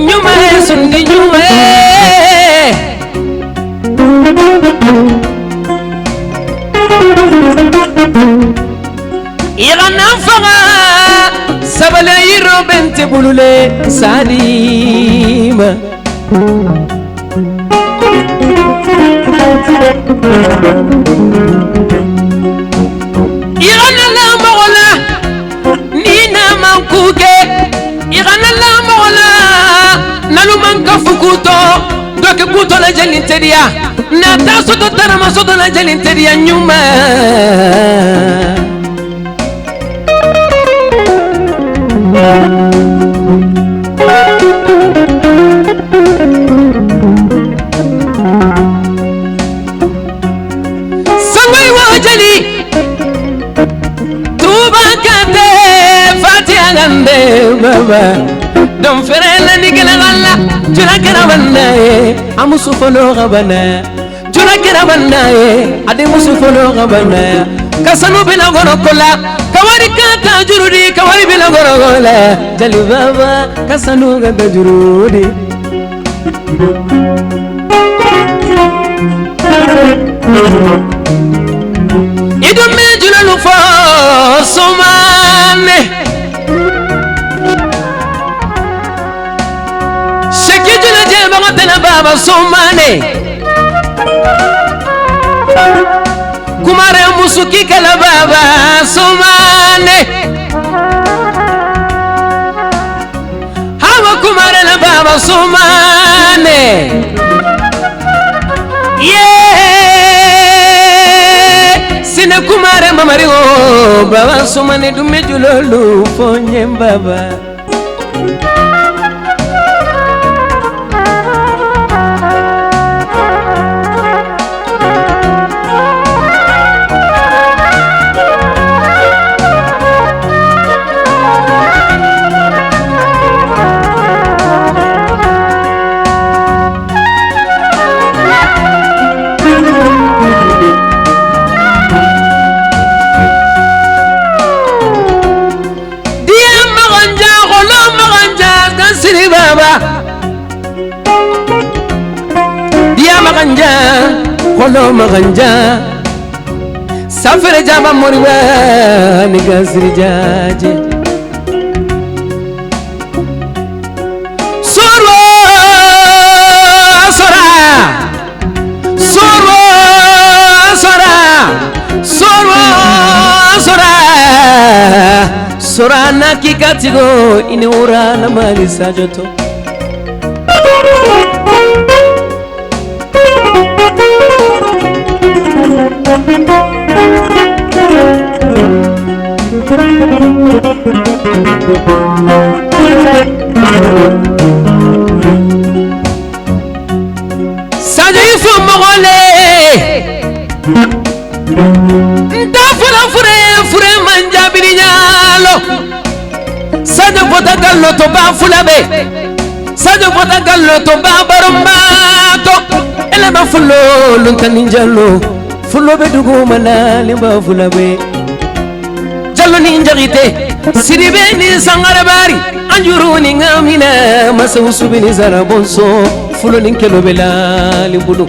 Ɲuman ye sundi ɲuman ye. Iɣanan faga sabali yiro ben te bulule sadi ma. Iɣanan na mɔgɔ la ni na man ku Tedia, na ta soto tara ma soto na jeli tedia nyuma. Sangwe wa jeli. Tuba kate fatiha gande baba. Dom fere la ni gele gala. Jura kera banda e. Amusu fono gabana. Jura kera banda e. Adi musu fono gabana. Kasanu bila goro kola. Kawari kata jurudi. Kawari bila goro kola. Jali baba. Kasanu gata jurudi. Idu mi jula lufo sumane. Sheki jula je baga tena baba sumane. Kumare musuki kala baba sumane. Hawa kumare na baba sumane. Ye sine kumare mamari o baba sumane dume julolu fonye baba. Dia maganja, holo maganja, gansiri baba. Dia maganja, holo maganja. Safere jaba moriwa, ni gansiri jaje. Soro, sora. Soro, sora, soro, sora, sora na kikatigo ini ura na mali sajoto. Sajo ifo mogole. Nta fula fure fure manja bininyalo. Sajo vota gallo to ba fula be. Sajo vota gallo to ba barumba to. Ele ba fulo lunta ninjalo. Fulo be dugu mana limba fula be. Jalo ninja gite. Siribe ni sangara bari. Anjuru ni ngamina. Masa usubi ni zara bonso. Fulo ni nkelo bela limbulu.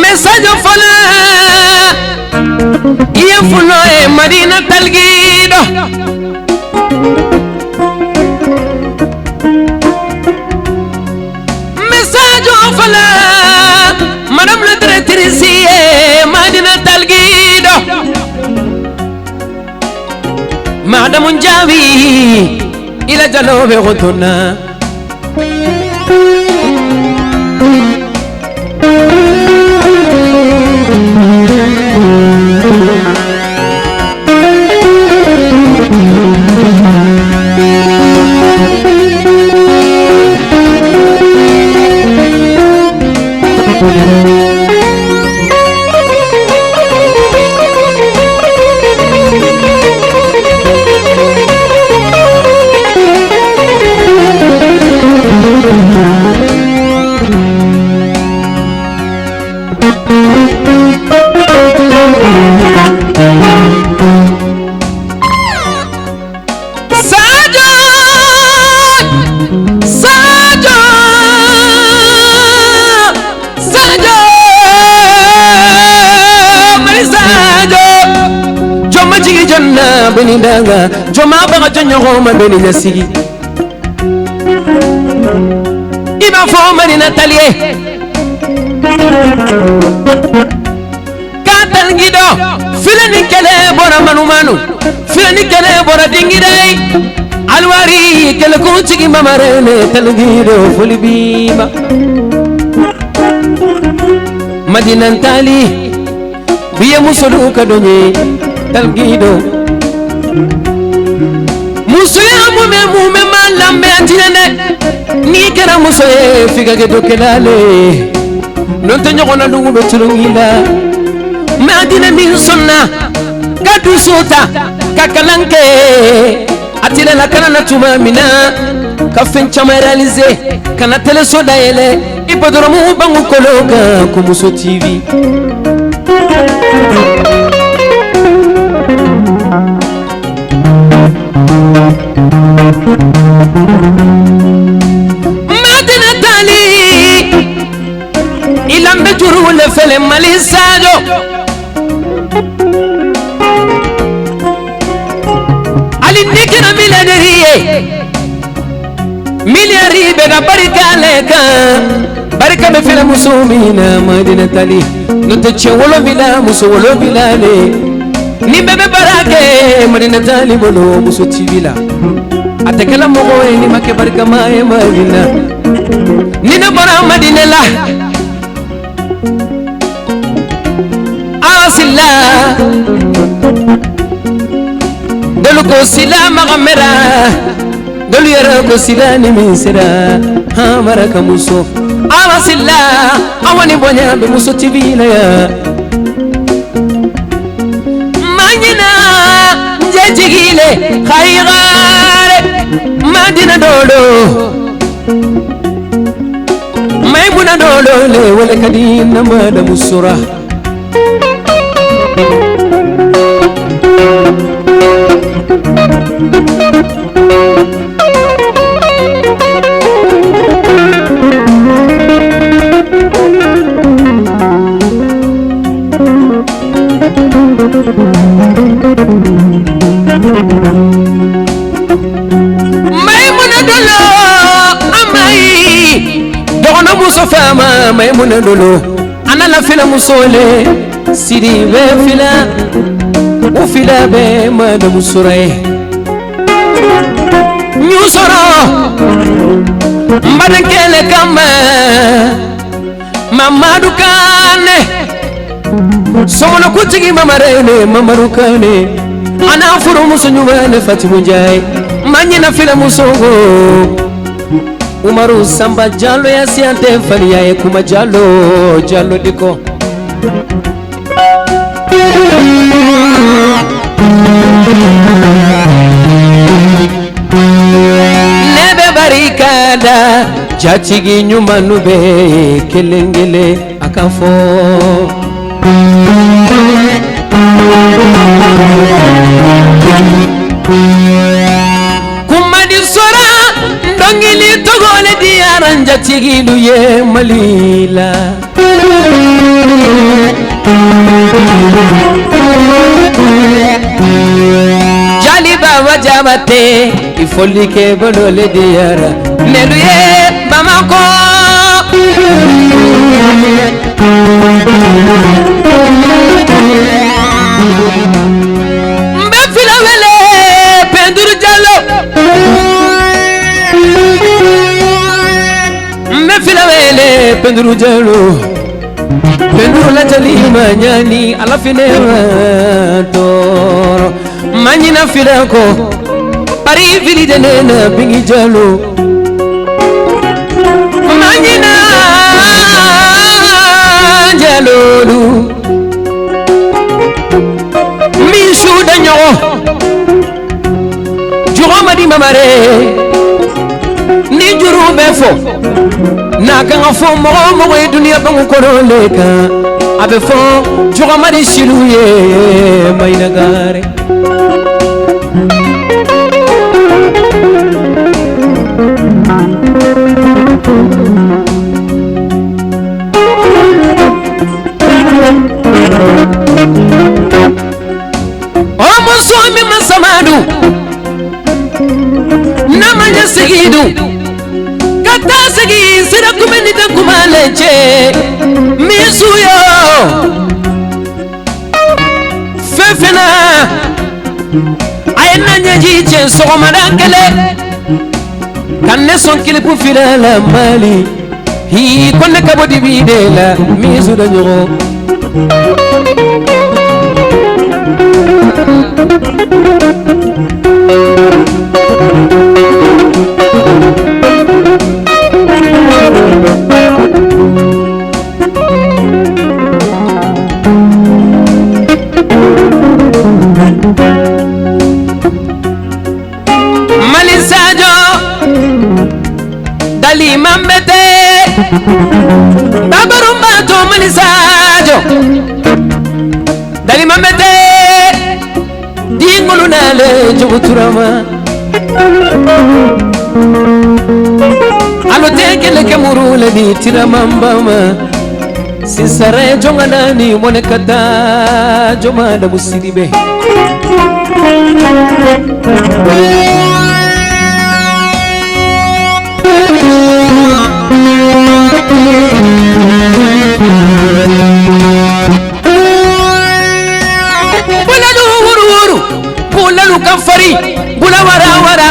Message fala. Iye fulo e Madina Talgido. Message fala, Madame la directrice, eh, Madina Talgido. Madame Njabi, ila jalo be hotona. Sajo, Sajo, Sajo, Mari Sajo. Joma jigi jonna beni danga, joma baga jonyo homa beni nyasigi. Iba fo Mari Natalie. Ka Talgido, filani kele bora manumanu, filani kele bora dingidai. Alwari kele kuntigi mamarene, Talgido fuli biba. Madina Ntali, biye muso du ka donye, Talgido. Muso ya mume mume malambe atinene, ni kera muso ye fika ke dokelale. Nonte ɲɔgɔnna lungu be tulungila. Mais a dine min sɔnna ka dusu ta ka kalan kɛ. A tile la kana na tuma min na ka fɛn caman réaliser, kana teleso dayɛlɛ, hippodrome bangu kolo kan ko Muso T V. Madina Tali, i lambe juru le fele Mali Sajo. Ali ni kira mileneri ye. Miliyari be ka barika le kan. Barika be fila muso min na Madina Tali. Nonte cɛ wolonwula, muso wolonwula le. Ni be be barake Madina Tali bolo Muso T V la. A tɛ kɛla mɔgɔ ye ni ma kɛ barikama ye Madina. Ni ne bɔra Madina la. Awa Sila. Dolu ko Sila maga mera. Dolu yɛrɛ ko Sila ni min sera. Ha baraka muso. Awa Sila. Awa ni bonya be Muso T V la ya. Manyina nje jigile khaigare. Madina Dolo. Maimuna Dolo le wele kadi na mada musura. Maimuna Dolo, amai. Dɔgɔnɔ muso fama, Maimuna Dolo. Ana la fila muso le, siri be fila, u fila be ma da musura ye. Nyusoro, mbadan kele kama. Mamadu Kane. Somono kutigi Mama Rene, Mamadu Kane. Ana furu muso nyuma ne Fatimu Njai. Manyina fila muso go. Umaru Samba Jalo ya siante fali ya ye kuma Jalo, Jalo diko. Nebe barikada, jatigi nyumanu be kelengele akafo. Kumadi sora, ndongili togole di aranja tigilu ye malila. Jali baba jabate, ifolike bolole diara. Nelu ye Bamako. Mbe fila wele Penduru Jalo. Mbe fila wele Penduru Jalo. Penduru la jali manyani alafine ma toro. Manyina fila ko. Pari fili dene na bingi Jalo. Manyina Jalo lu. Misu da nyogo. Jugomadi Mamare. Ni juru be fo. Na kanga fo mɔgɔ mɔgɔ ye duniya bangu kɔnɔ le kan. A be fo Jugomadi silu ye Maina Gare. O muso mi masamadu, na manya sigidu, kata sigi sira kumeni da kumale che, misu yo. Fena, aye na nye ji che sogomada kele. Ka ne sɔn kilipu fira la mali. Hii, kɔnɛ ka bɔ dibi de la, mi zu da ɲɔgɔn. Mali Sajo, dali mambete, babarumba to Mali Sajo, dali mambete, dingulu nale jobuturama. Alo tekele ke murule ni tiramambama. Sisare jongana ni mone kata joma da musidi be. Bulalu wuru wuru, bulalu kafari, bula wara wara,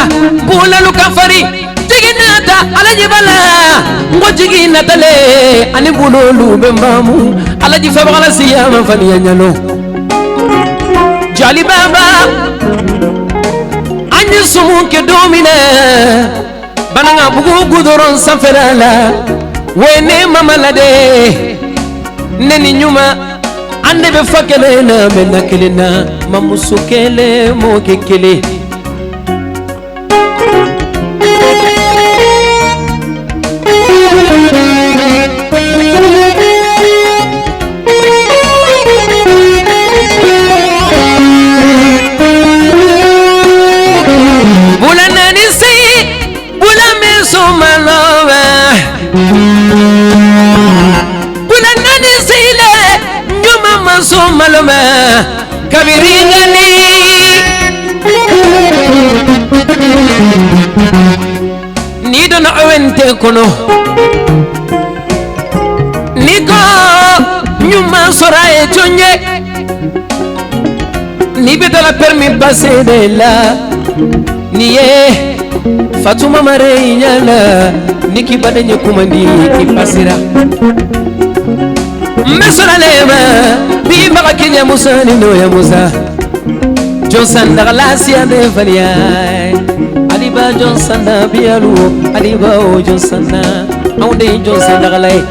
bulalu kafari. Jigi nata Alaji Bala, ngo jigi nata le, ani bululu be mamu, Alaji Fabagala siyama fani anyalo. Jali Baba, anyi sumu ke domine, bananga bugu gudoron saferala, wene mamalade, neni nyuma, ande be fakele na, mena kele na, mamusu kele, mo ke kele. Bula nani si, bula me so maloba. Bula nani si le, nyuma ma so maloba. Kabiri ngani. Ni dona awente kono. Ni ko nyuma sora e chonye. Ni be dala permis passé de la. Ni ye Fatuma Mare Inyala. Ni ki bade nye kumandi ki pasira. Mbe sora lema. Bi maka kinya musa ni no ya musa. Johnson dagala si ande fania. Aliba Johnson na bialu. Aliba o Johnson na. Aunde Johnson dagala e.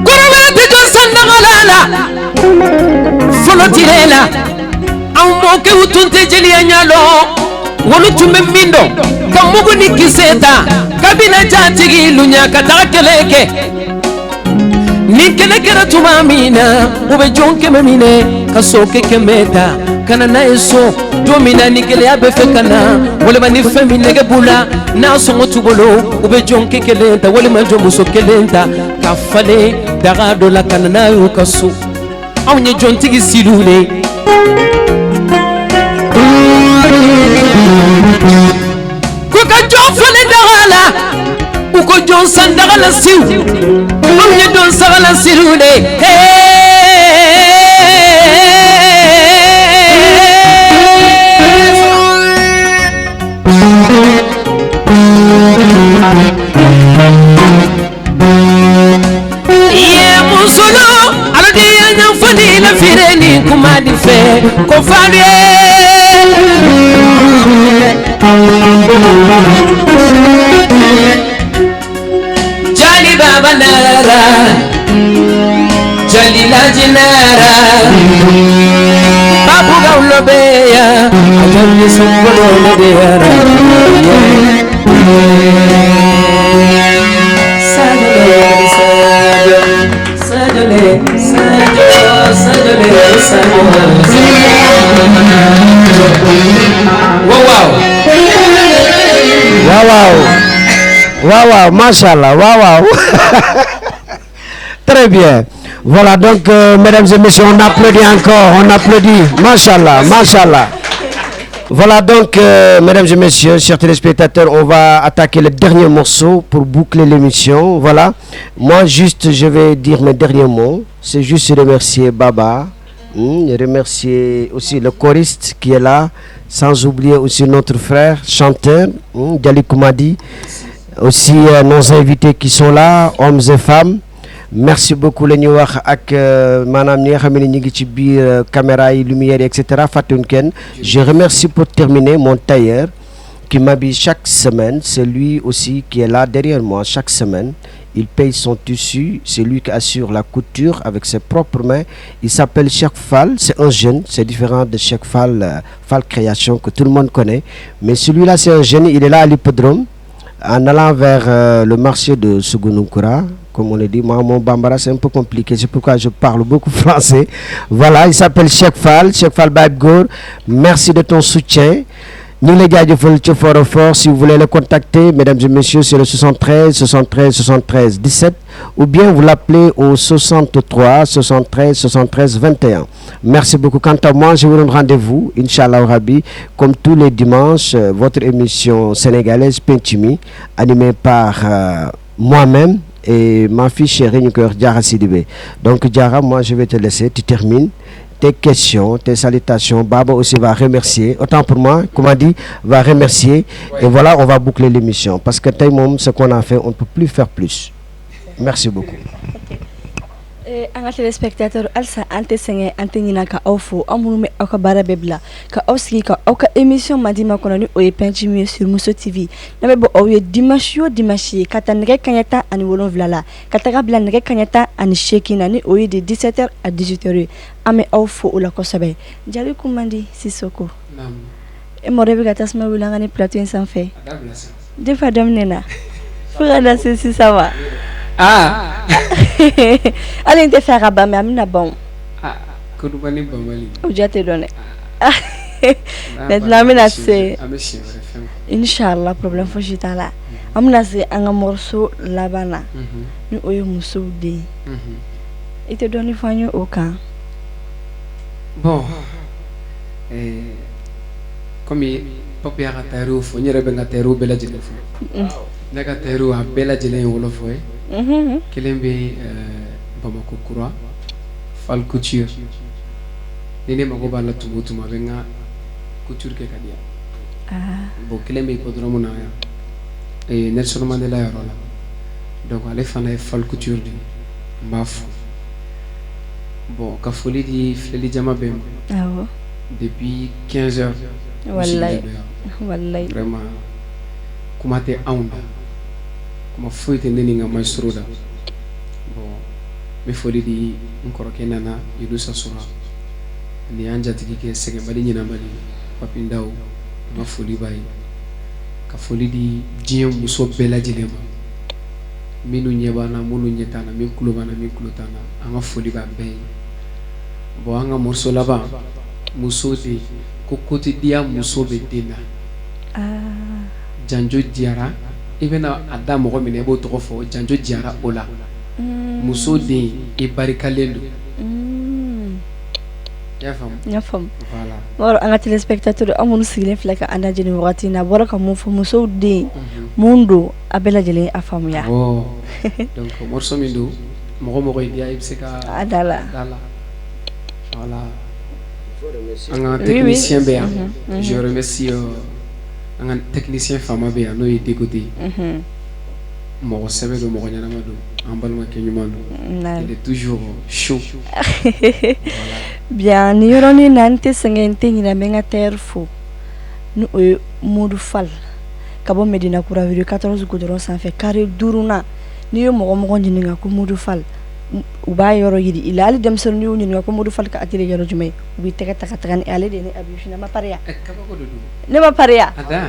Kɔrɔbɔrɔ tɛ Johnson dagala la. Fɔlɔ tire la. Aw mɔkɛ u tun tɛ jeli anyalo. Wolu tun bɛ min dɔn, ka mugu ni kisɛ ta, kabila jatigi lunya ka taga kɛlɛ kɛ. Ni kɛlɛ kɛra tuma min na, u bɛ jɔn kɛmɛ minɛ, ka sokɛ kɛmɛ ta, ka na n'a ye so. Don min na ni gɛlɛya bɛ fɛ ka na, walima ni fɛn min nɛgɛ b'u la, n'a sɔngɔ t'u bolo, u bɛ jɔn kɛ kelen ta, walima jɔn muso kelen ta, ka falen daga dɔ la, ka na n'a ye u ka so. Anw ye jɔntigi silu de. Ko ka jɔn falen daga la, u ko jɔn san daga la siw. Anw ye jɔn sagala silu de. Hey. Ye musulu, aladi ya nyafani la fire ni kuma di fe, ko fani. Jali baba nara, jali laji nara, babu gaulo beya, jali sungolo beya. Wow, wow. Wow, wow. Wow, wow. Mashallah. Wow, wow. Très bien. Voilà, donc, euh, mesdames et messieurs, on applaudit encore. On applaudit. Mashallah. Mashallah. Voilà donc, euh, mesdames et messieurs, chers téléspectateurs, on va attaquer le dernier morceau pour boucler l'émission. Voilà. Moi, juste, je vais dire mes derniers mots. C'est juste remercier Baba, hmm, remercier aussi le choriste qui est là, sans oublier aussi notre frère chanteur, hmm, Djali Koumadi, aussi, euh, nos invités qui sont là, hommes et femmes. Merci beaucoup, la ñuy wax ak, euh, maanaam ñi nga xam ne ñu ngi ci biir, euh, caméra yi, lumière yi, et cetera. Fàttewuñ kenn. Je remercie pour terminer mon tailleur qui m'habille chaque semaine. C'est lui aussi qui est là derrière moi chaque semaine. Il paye son tissu. C'est lui qui assure la couture avec ses propres mains. Il s'appelle Cheikh Fall. C'est un jeune. C'est différent de Cheikh Fall, euh, Fall Création que tout le monde connaît. Mais celui-là, c'est un jeune. Il est là à l'hippodrome. En allant vers, euh, le marché de Sugununkura, comme on le dit, moi, mon bambara, c'est un peu compliqué, c'est pourquoi je parle beaucoup français. Voilà, il s'appelle Cheikh Fall, Cheikh Fall Baye Gor. Merci de ton soutien. Ñu ngi lay jaajëfal ci fort fort. Si vous voulez le contacter, mesdames et messieurs, c'est le soixante-treize, soixante-treize, soixante-treize, dix-sept, ou bien vous l'appelez au soixante-trois, soixante-treize, soixante-treize, vingt et un. Merci beaucoup. Quant à moi, je vous donne rendez-vous, Inch'Allah Rabbi, comme tous les dimanches, euh, votre émission sénégalaise, Penchimi, animée par, euh, moi-même et ma fille chérie, ñu koy wax Diarra Sidibé. Donc, Diarra, moi, je vais te laisser, tu termines tes questions, tes salutations. Baba aussi va remercier, autant pour moi, comme on dit, va remercier. Et voilà, on va boucler l'émission. Parce que tey moom, ce qu'on a fait, on ne peut plus faire plus. Merci beaucoup. Eh, an ka téléspectateur, halisa an tɛ sɛŋɛ, an tɛ ɲinɛ ka aw fo, aw minnu bɛ aw ka baara bɛɛ bila ka aw sigi ka aw ka émission Madiba kɔnɔ, ni o ye Penchimi ye sur Muso T V. N'a bɛ bɔ aw ye dimanche o dimanche ye, ka ta nɛgɛ kaɲɛ tan ani wolonwula la ka taga bila nɛgɛ kaɲɛ tan ani seegin na, ni o ye de dix-sept heures à dix-huit heures ye. An bɛ aw fo o la kosɛbɛ. Jali Kumandi Sisoko. Naamu. E mɔgɔ de bɛ ka tasuma wuli an ka ni plateau in sanfɛ. A dabila sa. Depuis a daminɛ na fo ka na se sisan ma. Aa. Hali n tɛ fɛ a ka ban, mais an bɛna ban o. Aa, ko duba ni banbali. O ja tɛ dɔn dɛ. Aa. Maintenant, an bɛna se. An bɛ siɲɛ wɛrɛ fɛn. Inch'Allah, problème fosi t'a la. An bɛna se an ka morceau laban na. Mhm. Ni o ye musow den. Mhm. I tɛ dɔɔni fɔ an ye o kan? Bon, eh, comme Papi y'a ka tailleur fɔ, n yɛrɛ bɛ n ka tailleur bɛɛ lajɛlen fɔ. Mm. Ne ka tailleur a bɛɛ lajɛlen ye wolofɔ ye. Mhm. Kelen bɛ, eh, Bamakɔ kura, Fall Couture. Ni ne mago b'a la tuma o tuma, a bɛ n ka couture kɛ ka di yan. Ah. Bon, kelen bɛ hippodrome na yan, eh, Nelson Mandela yɔrɔ la. Donc, ale fana ye Fall Couture de ye. N b'a fo. Bon, ka foli di filɛlijama bɛɛ ma. Awɔ. Depuis quinze heures. Walayi. Walayi. Vraiment, kuma tɛ anw da. Kuma foyi tɛ ne ni n ka maestro da. Bon, n bɛ foli di n kɔrɔkɛ Nana, Inusa Sura, ani an jatigikɛ Sɛgɛnbali Ɲinabali, Papi Ndaw, n ka foli b'a ye. Ka foli di diɲɛ muso bɛɛ lajɛlen ma. Minnu ɲɛ b'an na, minnu ɲɛ t'an na, min tulo b'an na, min tulo t'an na, an ka foli b'a bɛɛ ye. Bon, an ka morceau laban, muso den, ko kotidiya muso bɛ den na. Ah. Janjo Jara, i bɛna a da mɔgɔ min na, i b'o tɔgɔ fɔ, Janjo Jara o la. Mm. Muso den, i barikalen don. Mm. I y'a faamu? N y'a faamu. Voilà. N b'a dɔn an ka téléspectateur, aw minnu sigilen filɛ ka an lajɛ nin wagati in na, a bɔra ka mun fɔ, musow den, mhm, mun don, a bɛɛ lajɛlen a faamuya. Awɔ. Donc, morceau min don, mɔgɔ mɔgɔ y'i diya, i bɛ se ka a da la. A da la. Voilà. An ka, oui, oui, technicien bɛ yan. Mhm, mhm. Je remercie, euh, an ka technicien faama bɛ yan, n'o ye Degode. Mhm. Mɔgɔ sɛbɛ don, mɔgɔ ɲɛnama don, an balimakɛ ɲuman don. Naamu. Il est toujours chaud. Voilà. Bien, nin yɔrɔnin na, n tɛ sɛŋɛ, n tɛ ɲinɛ, n bɛ n ka tailleur fo, ni o ye Modu Fal, ka bɔ Medina Kura, rue quatorze goudron sanfɛ, carré duurunan. N'i ye mɔgɔ mɔgɔ ɲininka ko Modu Fal, u b'a yɔrɔ yiri i la. Hali denmisɛnnin, n'i y'u ɲininka ko Modu Fal ka atelier yɔrɔ jumɛn, u b'i tɛgɛ ta ka taga ni ale de ye. Ne Abi, fina ma pareya. Ɛ, kabako de don. Ne ma pareya. A da.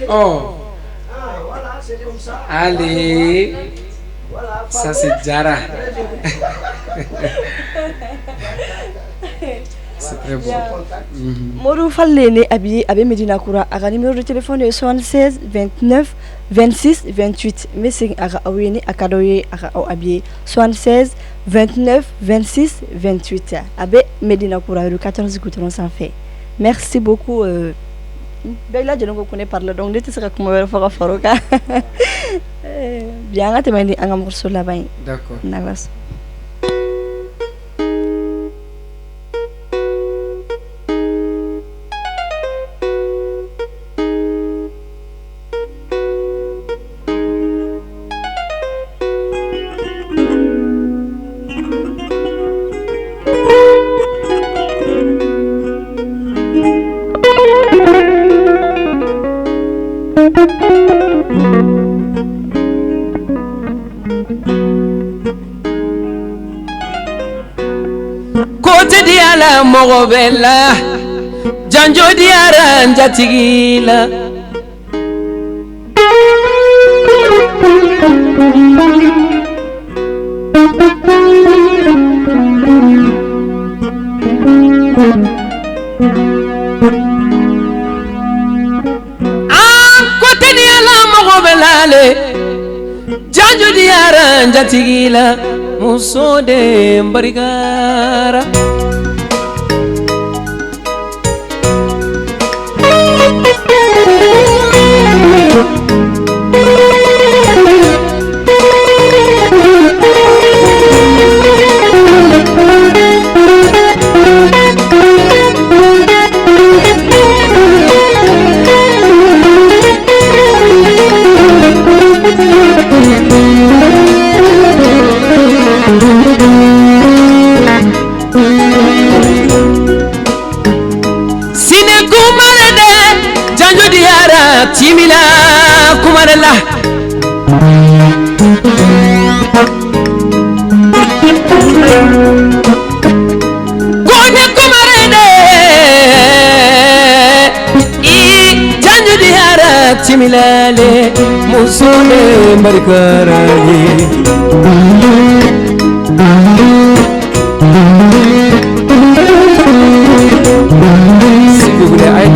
Ɔ. Allez. Ça, c'est Jara. C'est très bon. Mhm. Modu Fal de ye. Ne Abi, a bɛ Medina Kura. A ka numéro de téléphone ye soixante-seize vingt-neuf vingt-six vingt-huit. N bɛ segin a ka, aw ye, ni a ka dɔ ye, a ka, aw, Abi ye, soixante-seize vingt-neuf vingt-six vingt-huit. A bɛ Medina Kura, rue quatorze goudron sanfɛ. Merci beaucoup, euh, bɛɛ lajɛlen ko ko ne parler, donc ne tɛ se ka kuma wɛrɛ fɔ ka far'o kan. Eh, bi an ka tɛmɛ ni an ka morceau laban ye. D'accord. N'Ala sɔnna. Kote di ala mɔgɔ bɛ la, janjo di ara n jatigi la. An kote ni ala mɔgɔ bɛ la le. Janjo di ara n jatigi la, muso de n barikara. Sine kumare de, janjo di ara timila kumare la. Kone kumare de, i janjo di ara timila le, muso de n barikara ye. S'il vous plaît, ayi.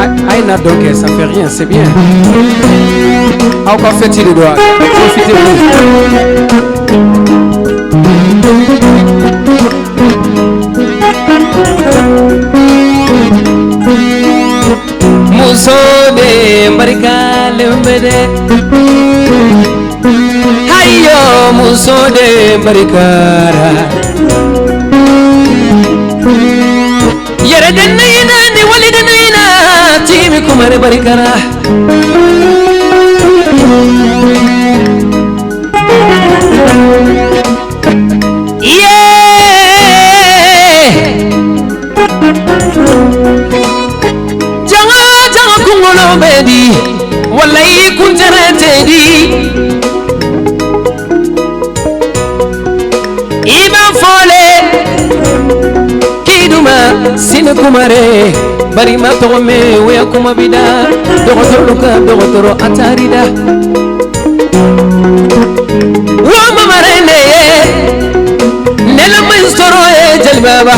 Ayi, ayi na donc, ça fait rien, c'est bien. Aw ka fête de droit, profitez-vous. Muso de n barika lembe de. Hayo muso de n barikara. Yere de nina ni wali de nina, timi kumare barikara. Iye. Janga, janga kungolo bedi, wallahi kuntere tedi. Iba fole, kiduma, sine kumare, bari ma tɔgɔ me, weya kuma bida, dɔgɔtɔrɔ ka, dɔgɔtɔrɔ a tarida. Wa mamarende ye, nela mai soro ye jali baba.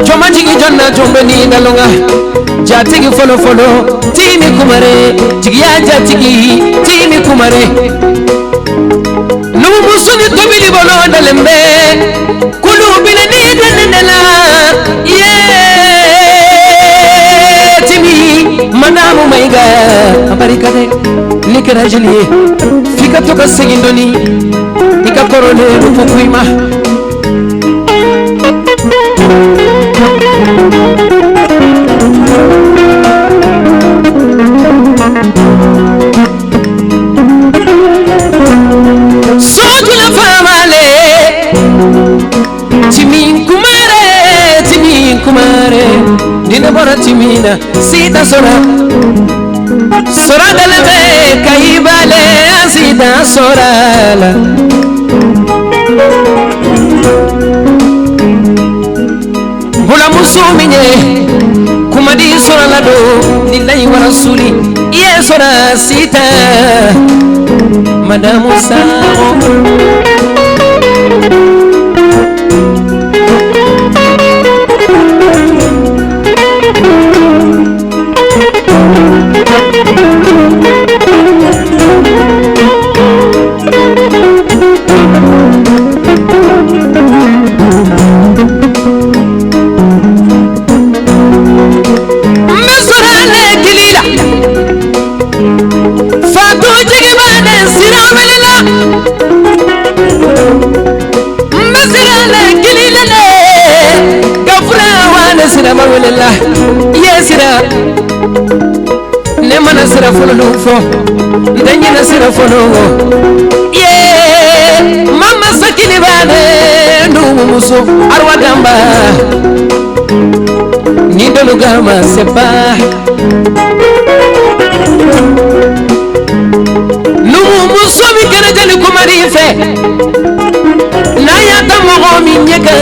Joma jigi jonna jombe ni dalonga. Jatigi folo folo, timi kumare. Jigi ya jatigi, timi kumare. Numu musuni tobili bolo dalembe. Kulu bile ni dene nela. Ye timi madamu maiga. Abarika de. Ni kɛra jeli ye, f'i ka to ka segin dɔɔni, i ka kɔrɔlen fɔ ko i ma. Sojula famale. Timin kumare, timin kumare, dina bora timina, sita sora. Sora dalebe, kaibale, sita sora la. Bula musu minye, kumadi sora la do, lillahi wa rasuli, iye sora sita. Madame Saro. Mbesora ne kilila. Fatu jigi bane sira welela. Mbesora ne kilila ne. Gafura wane sira ma welela. Ye sira. Ne mana sira fɔlɔ lu fɔ. Ndenyi na sira fɔlɔ wo. Ye, mama sakili bane, numu muso, arwa damba. Ni dolu gama sepa. Numu muso mi kɛra jali kumari fɛ. Na ya ta mɔgɔ mi nyeka.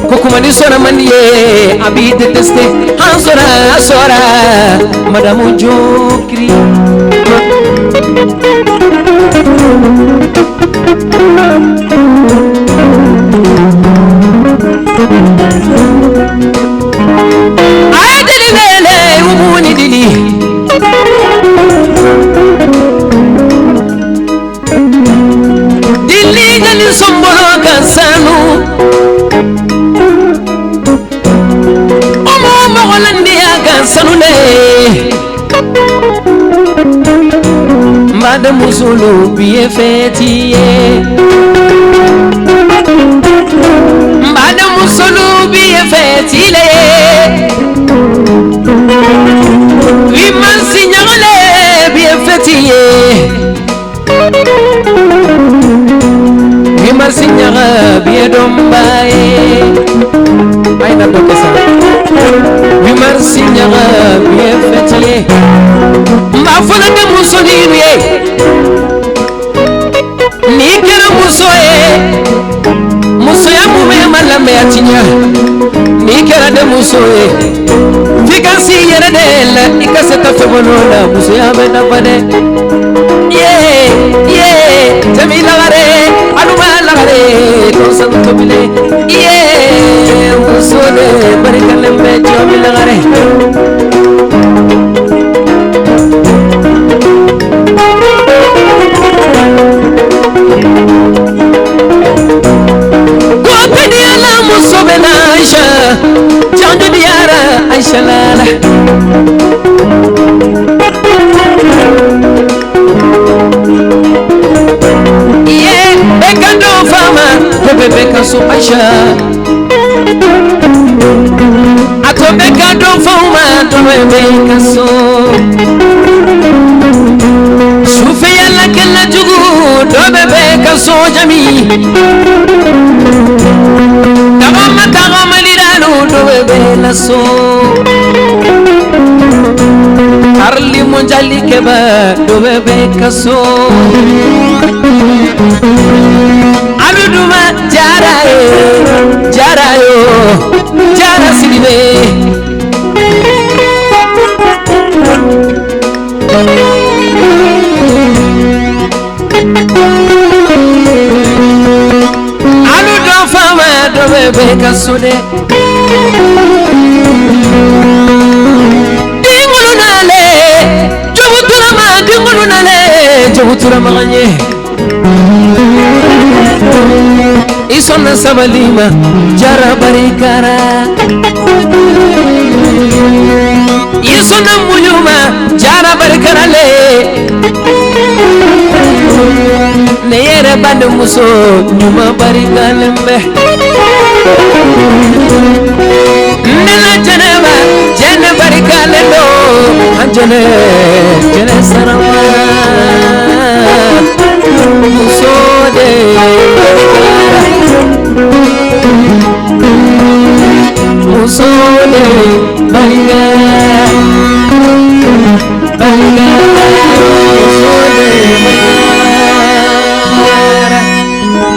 Ko kuma ni sɔnna man ye, a bi détester. Han sɔnna, a sɔnna, Madame Jokri. Ay dili lele, umuni dili. Dili gani sombolo kansanu. Omo mogolandi a kansanu le. Mbade musulu biye fetiye. Mbade musulu biye fetile. Wiman sinyagale biye fetiye. Wi marsi nyaga biye domba e. Ay na doke sa. Wi marsi nyaga biye fetiye. Mba fula de muso ni nuye. Ni kɛra muso ye. Musoya mume ma lamɛn a tiɲa. Ni kɛra de muso ye. Fika si yɛrɛ de la, i ka se ta fɛ bolo la, musoya bɛ nafa dɛ. Ye, ye, Jami lagare, Aluma lagare, to san to bile. Ye, muso de, barikalen bɛ Jami lagare. Ko kadi ala muso bɛ na Aisha, janjo diara Aisha lala. Ye, bɛ ka dɔ fama, ko bɛ bɛ ka so Aisha. A to bɛ ka dɔ fama, to bɛ bɛ ka so. Sufɛ yala kɛla jugu, to bɛ bɛ ka so Jami. Tagama, tagama ni dalu, to bɛ bɛ la so. Arli monjali kɛba, to bɛ bɛ ka so. Alu duma jara e, jara yo, jara sidibe. Alu dɔ fama dɔ bɛ bɛ ka so dɛ. Dingulu nale, jobu turama, dingulu nale, jobu turama kanye. I sɔnna sabali ma, jara barikara. I sɔnna muɲu ma, jara barikara le. Ne yɛrɛ bande muso ɲuman barikalen bɛ. Nela jɛnɛba, jɛnɛ barikalen do. An jɛnɛ, jɛnɛ sarama. Muso de barikara. Muso de barikara.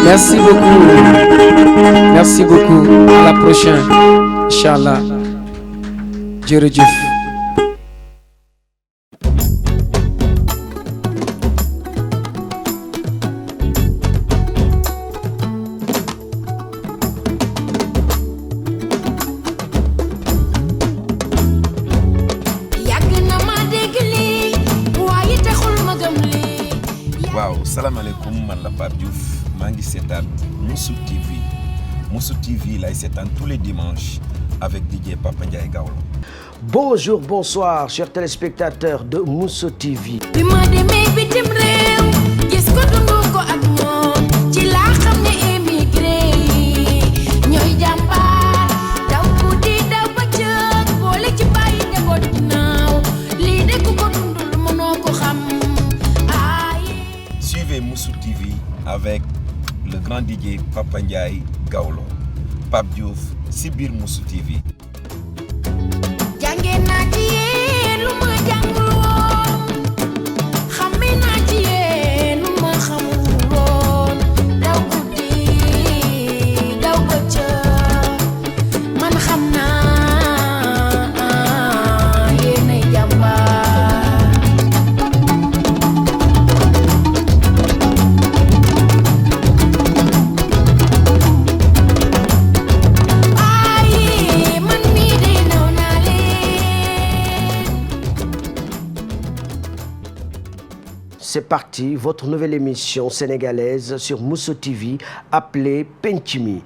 Merci beaucoup. Merci beaucoup. À la prochaine. Inch'Allah. Jërëjëf. Waaw, salam aleykum, man la Pape Diouf, maa ngi seetaan Moussou TV. Moussou TV lay seetaan tous les dimanches avec DJ Papa Ndiaye Gawlo. Bonjour, bonsoir, chers téléspectateurs de Moussou TV. Bi ma demee bitim réew, gis ko, dundu ko ak moom, ci laa xam ne émigré yi ñooy jàmbaar. Daw guddi, daw bëccëg, boole ci bàyyi njaboot ginnaaw. Lii de ku ko dundul mënoo ko xam. Aye. Suivez Moussou TV avec le grand DJ Papa Ndiaye Gawlo. Pape Diouf si biir Moussou TV. Jànge naa ci yéen lu ma jàngul woon, xamme naa ci yéen lu ma xamul woon. Daw guddi, daw bëccëg, man xam naa yéenay jàmbaar. Aye, man mii de naw naa leen. C'est parti, votre nouvelle émission sénégalaise sur Moussou TV, appelée Penc Mi.